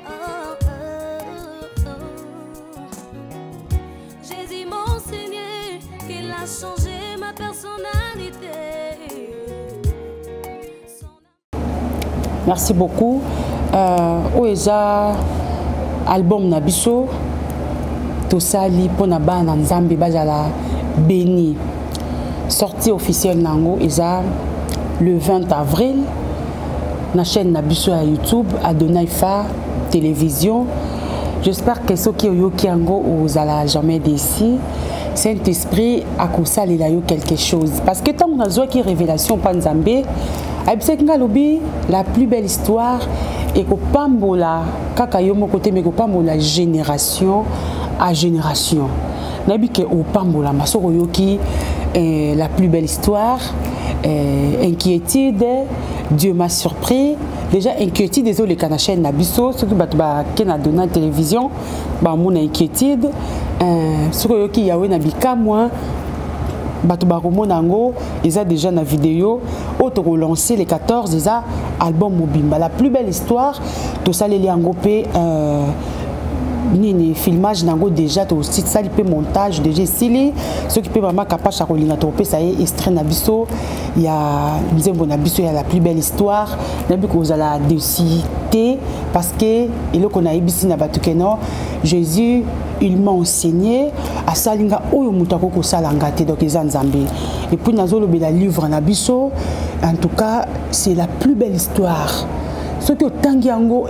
Oh. Jésus m'a enseigné qu'il a changé ma personnalité. Merci beaucoup. Oyo eza album na biso tosali mpona bana na Nzambe bazala béni. Sortie officielle na yango eza le 20 avril na chaîne na biso ya YouTube, Adonai Fa Télévision. J'espère que soki oyoki yango, ozala jamais déçu. Saint-Esprit akosalela yo quelque chose, parce que ntango nazwaki révélation mpa Nzambe, ayebisaki nga, alobi la plus belle histoire ekopambola kaka yo moko te, mais ekopambola génération à génération. Nayebi ke opambolama soki oyoki la plus belle histoire, inquiétude, Dieu m'a surpris. Déjà inquiétude ezoleka na chaîne na biso, soki bato bake na Dona Télévision bamona inquiétude. Soki oyoki Yawe na bikamwa, bato bakomona yango, eza déjà na video oyo tokolance le 14. Eza album mobimba la plus belle histoire. Tosaleli yango mpe nini, filmage nango déjà tosali mpe montage déjà esili. Soki mpe mama Kapasha akolinga, tokopesa ye extrait na biso ya nzembo na biso ya la plus belle histoire. Nayebi kozala déçu te, parce que eloko nayebisi na bato ke non, Jésus, il m'a enseigné, asali nga oyo moto akoki kosala nga te, donc eza Nzambe. Et puis nazolobela livre na biso, en tout cas c'est la plus belle histoire. Soki otangi yango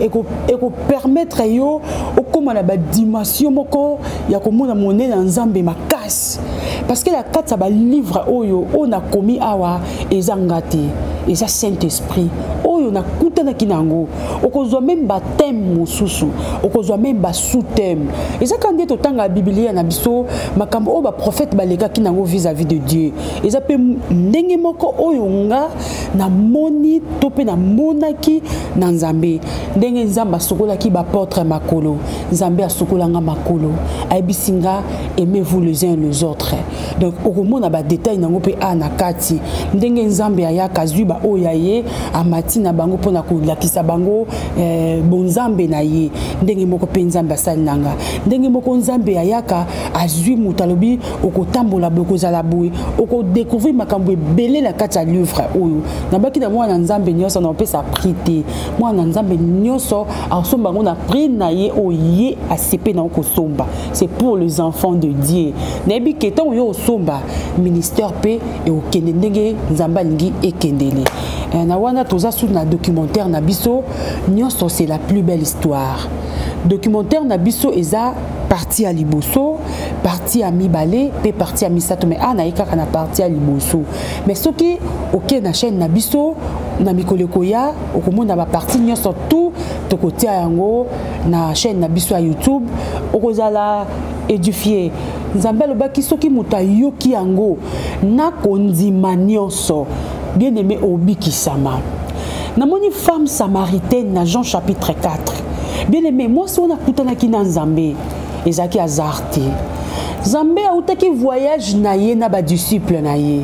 ekopermettre eko yo okóma na badimension moko ya komona monene ya Nzambe makasi, parce que na kati ya balivre oyo oyo nakomi awa, eza nga te, eza Saint Esprit oyo nakutanaki na yango. Okozwa même bathème mosusu, okozwa même basous-thème. Eza kaka nde totanga Bibilia na biso, makambo oyo baprophète balekaki nango vis-à-vis de Dieu, eza mpe ndenge moko oyo nga namoni to mpe namonaki na Nzambe. Ndenge Nzambe asukolaki baapôtre makolo, Nzambe asukolanga makolo, ayebisi nga: "Aimez-vous les uns les autres." Donc okomona badetail nango mpe a na kati, ndenge Nzambe ayaka, azwi baoyo ya ye, amati na bango mpona kolakisa bango bonzambe na ye. Ndenge moko mpe Nzambe asali na nga, ndenge moko Nzambe ayaka, azwi moto, alobi: "Okotambola boye, okozala boye." Okodécouvrir makambo ebele na kati ya livre oyo. Nabaki na mwana Nzambe nyonso, na opesa prix te. Mwana Nzambe nyonso akosomba yango na prix na ye oyo ye asepe nango kosomba. C'est pour les enfants de Dieu. Nayebi ke ntango yo osomba, ministère mpe ekokende ndenge Nzambe alingi ekendele. Na wana toza su na documentaire na biso nyonso, c'est la plus belle histoire. Documentaire na biso eza partie ya liboso, partie ya mibale mpe partie ya misato, mais awa naye kaka na partie ya liboso. Mais soki okei na chaîne na biso na mikolo ekoya, okomona bapartie nyonso tout tokotia yango na chaîne na biso ya YouTube. Okozala édifié. Nzambe alobaki soki moto ayoki yango na kondima nyonso, bien aimé, obikisama. Namoni femme samaritaine na Jean chapitre 4. Bien aimé, mwasi wana akutanaki na Nzambe, ezalaki hasard te. Nzambe autaki voyage na ye na badisciple na ye,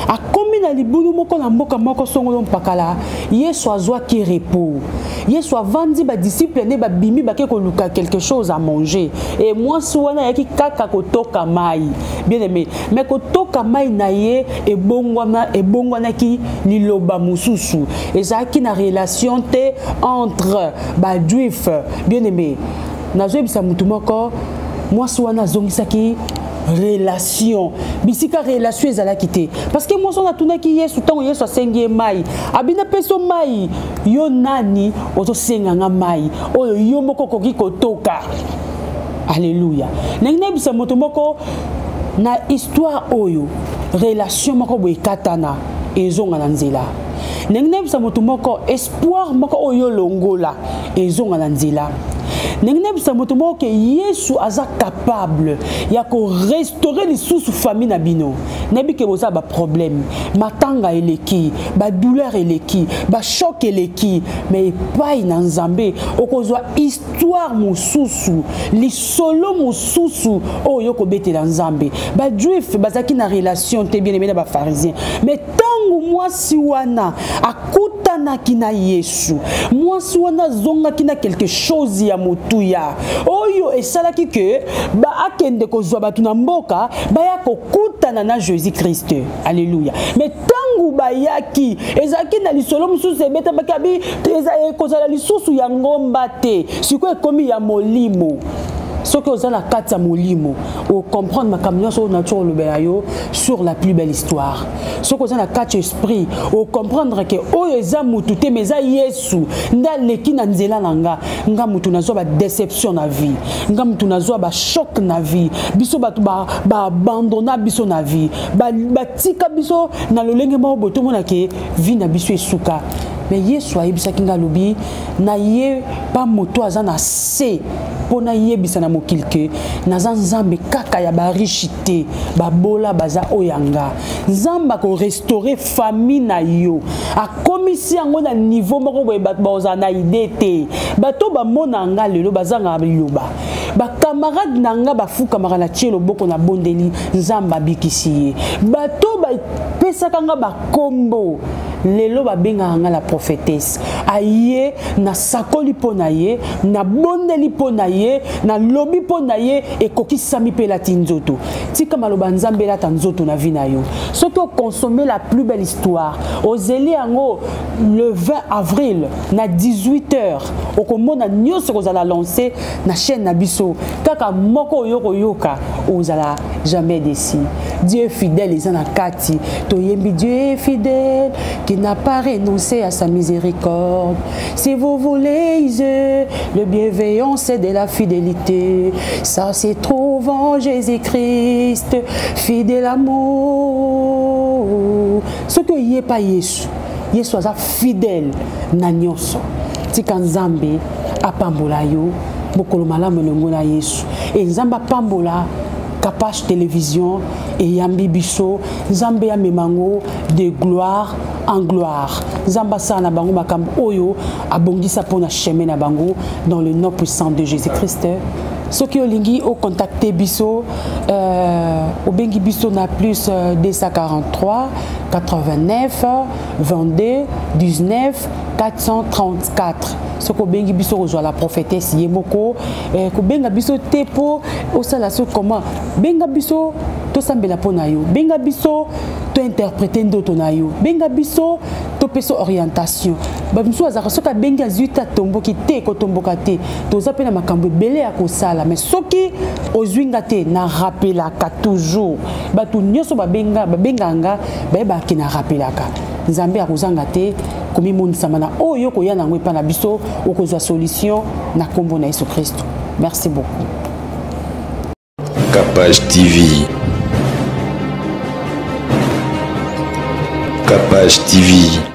akomi na libulu moko na mboka moko songolo mpakala. Yesu azwaki repos, Yesu avandi, badisciple nde babimi, bake koluka quelque chose à manger. E mwasi wana ayaki kaka kotoka mai. Bien aimé, mais kotoka mai na ye ebongwanaki liloba mosusu. Ezalaki na relation te entre bajuif. Bien aimé, nazoyebisa motu moko, mwasi wana azongisaki relation bisika relation ezalaki te, parce que mwasi wana atunaki Yesu. Ntango Yesu asengi ye mai, abina peso mai, yo nani ozosenganga mai oyo yo moko okoki kotoka? Alleluya! Ndenge nayebisa moto moko na histoire oyo, relation moko boye ekatana, ezonga na nzela. Ndenge nayebisa moto moko, espoir moko oyo olongola, ezonga na nzela. Ndenge nayebisa moto moko ke Yesu aza capable ya korestaurer lisusu famille na bino. Nayebi ke boza baproblème, matanga eleki, badouleur eleki, bachoc eleki, mais epai na Nzambe okozwa histoire mosusu, lisolo mosusu oyo okobetela Nzambe. Bajuif bazalaki na relation te, bien aimé, na bapharisien. Mais ntango mwasi wana akutanaki na Yesu, mwasi wana azongaki na quelque chose ya motuya oyo esalaki ke akende kozwa bato na mboka, baya kokutana na Jésus Christ. Alleluya! Mais ntango bayaki, ezalaki na lisolo mosusu ebetamaki. Abi ekozala lisusu ya ngomba te, sikoyo ekomi ya molimo. Soki oza na kati ya molimo, ocomprendre makambo nyonso oyo nature olobela yo sur la plus belle histoire. Soki oza na kati ya esprit, ocomprendre ke oyo eza mutu te, mais eza Yesu nde aleki na nzela na nga. Nga mutu nazwa badéception na vie, nga mutu nazwa bachoc na vie, biso bato baabandonna biso na vie, batika biso na lolenge moko boye, tomona ke vie na biso esuka. Mais Yesu ayebisaki nga, alobi na ye pa moto aza na se mpo nayebisa na mokili ke naza Nzambe kaka ya bariche te, babola baza oyo ya nga. Nzambe akorestaurer famille na yo, akomisi yango na niveau moko boye bato bazala na idée te. Bato bamona nga lelo bazangaka liloba. Bakamarade na nga bafukamaka na tie loboko na bondeli, Nzambe abikisi ye. Bato bapesaka nga bakombo, lelo babengaka nga la prophétesse. Aye, nasakoli mpo na ye, nabondeli mpo na ye, nalobi mpo na ye, ekokisami mpe elati nzoto. Tika maloba Nzambe elata nzoto na vie na yo. Soki okonsome la plus belle histoire, ozeli yango le 20 avril na 18 heures, okomona nyonso kozala lancé na chaîne na biso kaka moko oyo koyoka, ozala jamais déçu. Dieu fidèle eza na kati. Toyembi Dieu est fidèle. qui n'a pas renoncé à sa miséricorde. Si vous voulez le bienveillance de la fidélité, ça se trouve en Jésus-Christ, fidèle amour. Ce que y est pas Yesu, Yesu aza fidèle na nyonso. Tika Nzambe apambola yo mokolo malamu elongo na Yesu. Et Nzambe apambola Kapash Télévision eyambi biso Nzambe amema yango de gloire en gloire. Nzambe asala na bango makambo oyo abongisa mpo na chemin na bango dans le nom puissant de Jésus-Christ. Soki olingi ocontacte biso obengi biso na plus 243 89 22 19 434. Soki obengi biso kozwa la prophétesse ye moko, kobenga biso te po osala so comment, benga biso tosambela mpo na yo, benga biso tointerprete ndoto na yo, benga biso topesa orientation. Bamosusu azalaka soki abengi azwi te atomboki te, kotomboka te, toza mpe na makambo ebele ya kosala. Mais soki ozwi nga te, na rappelaka toujours bato nyonso babengaka nga, bayebaka ke na rappelaka. Nzambe akozanga te komimonisama na oyo koya nango epai na biso, okozwa solution na nkombo na Yesu Kristo. Merci beaucoup. Kapash TV. Kapash TV.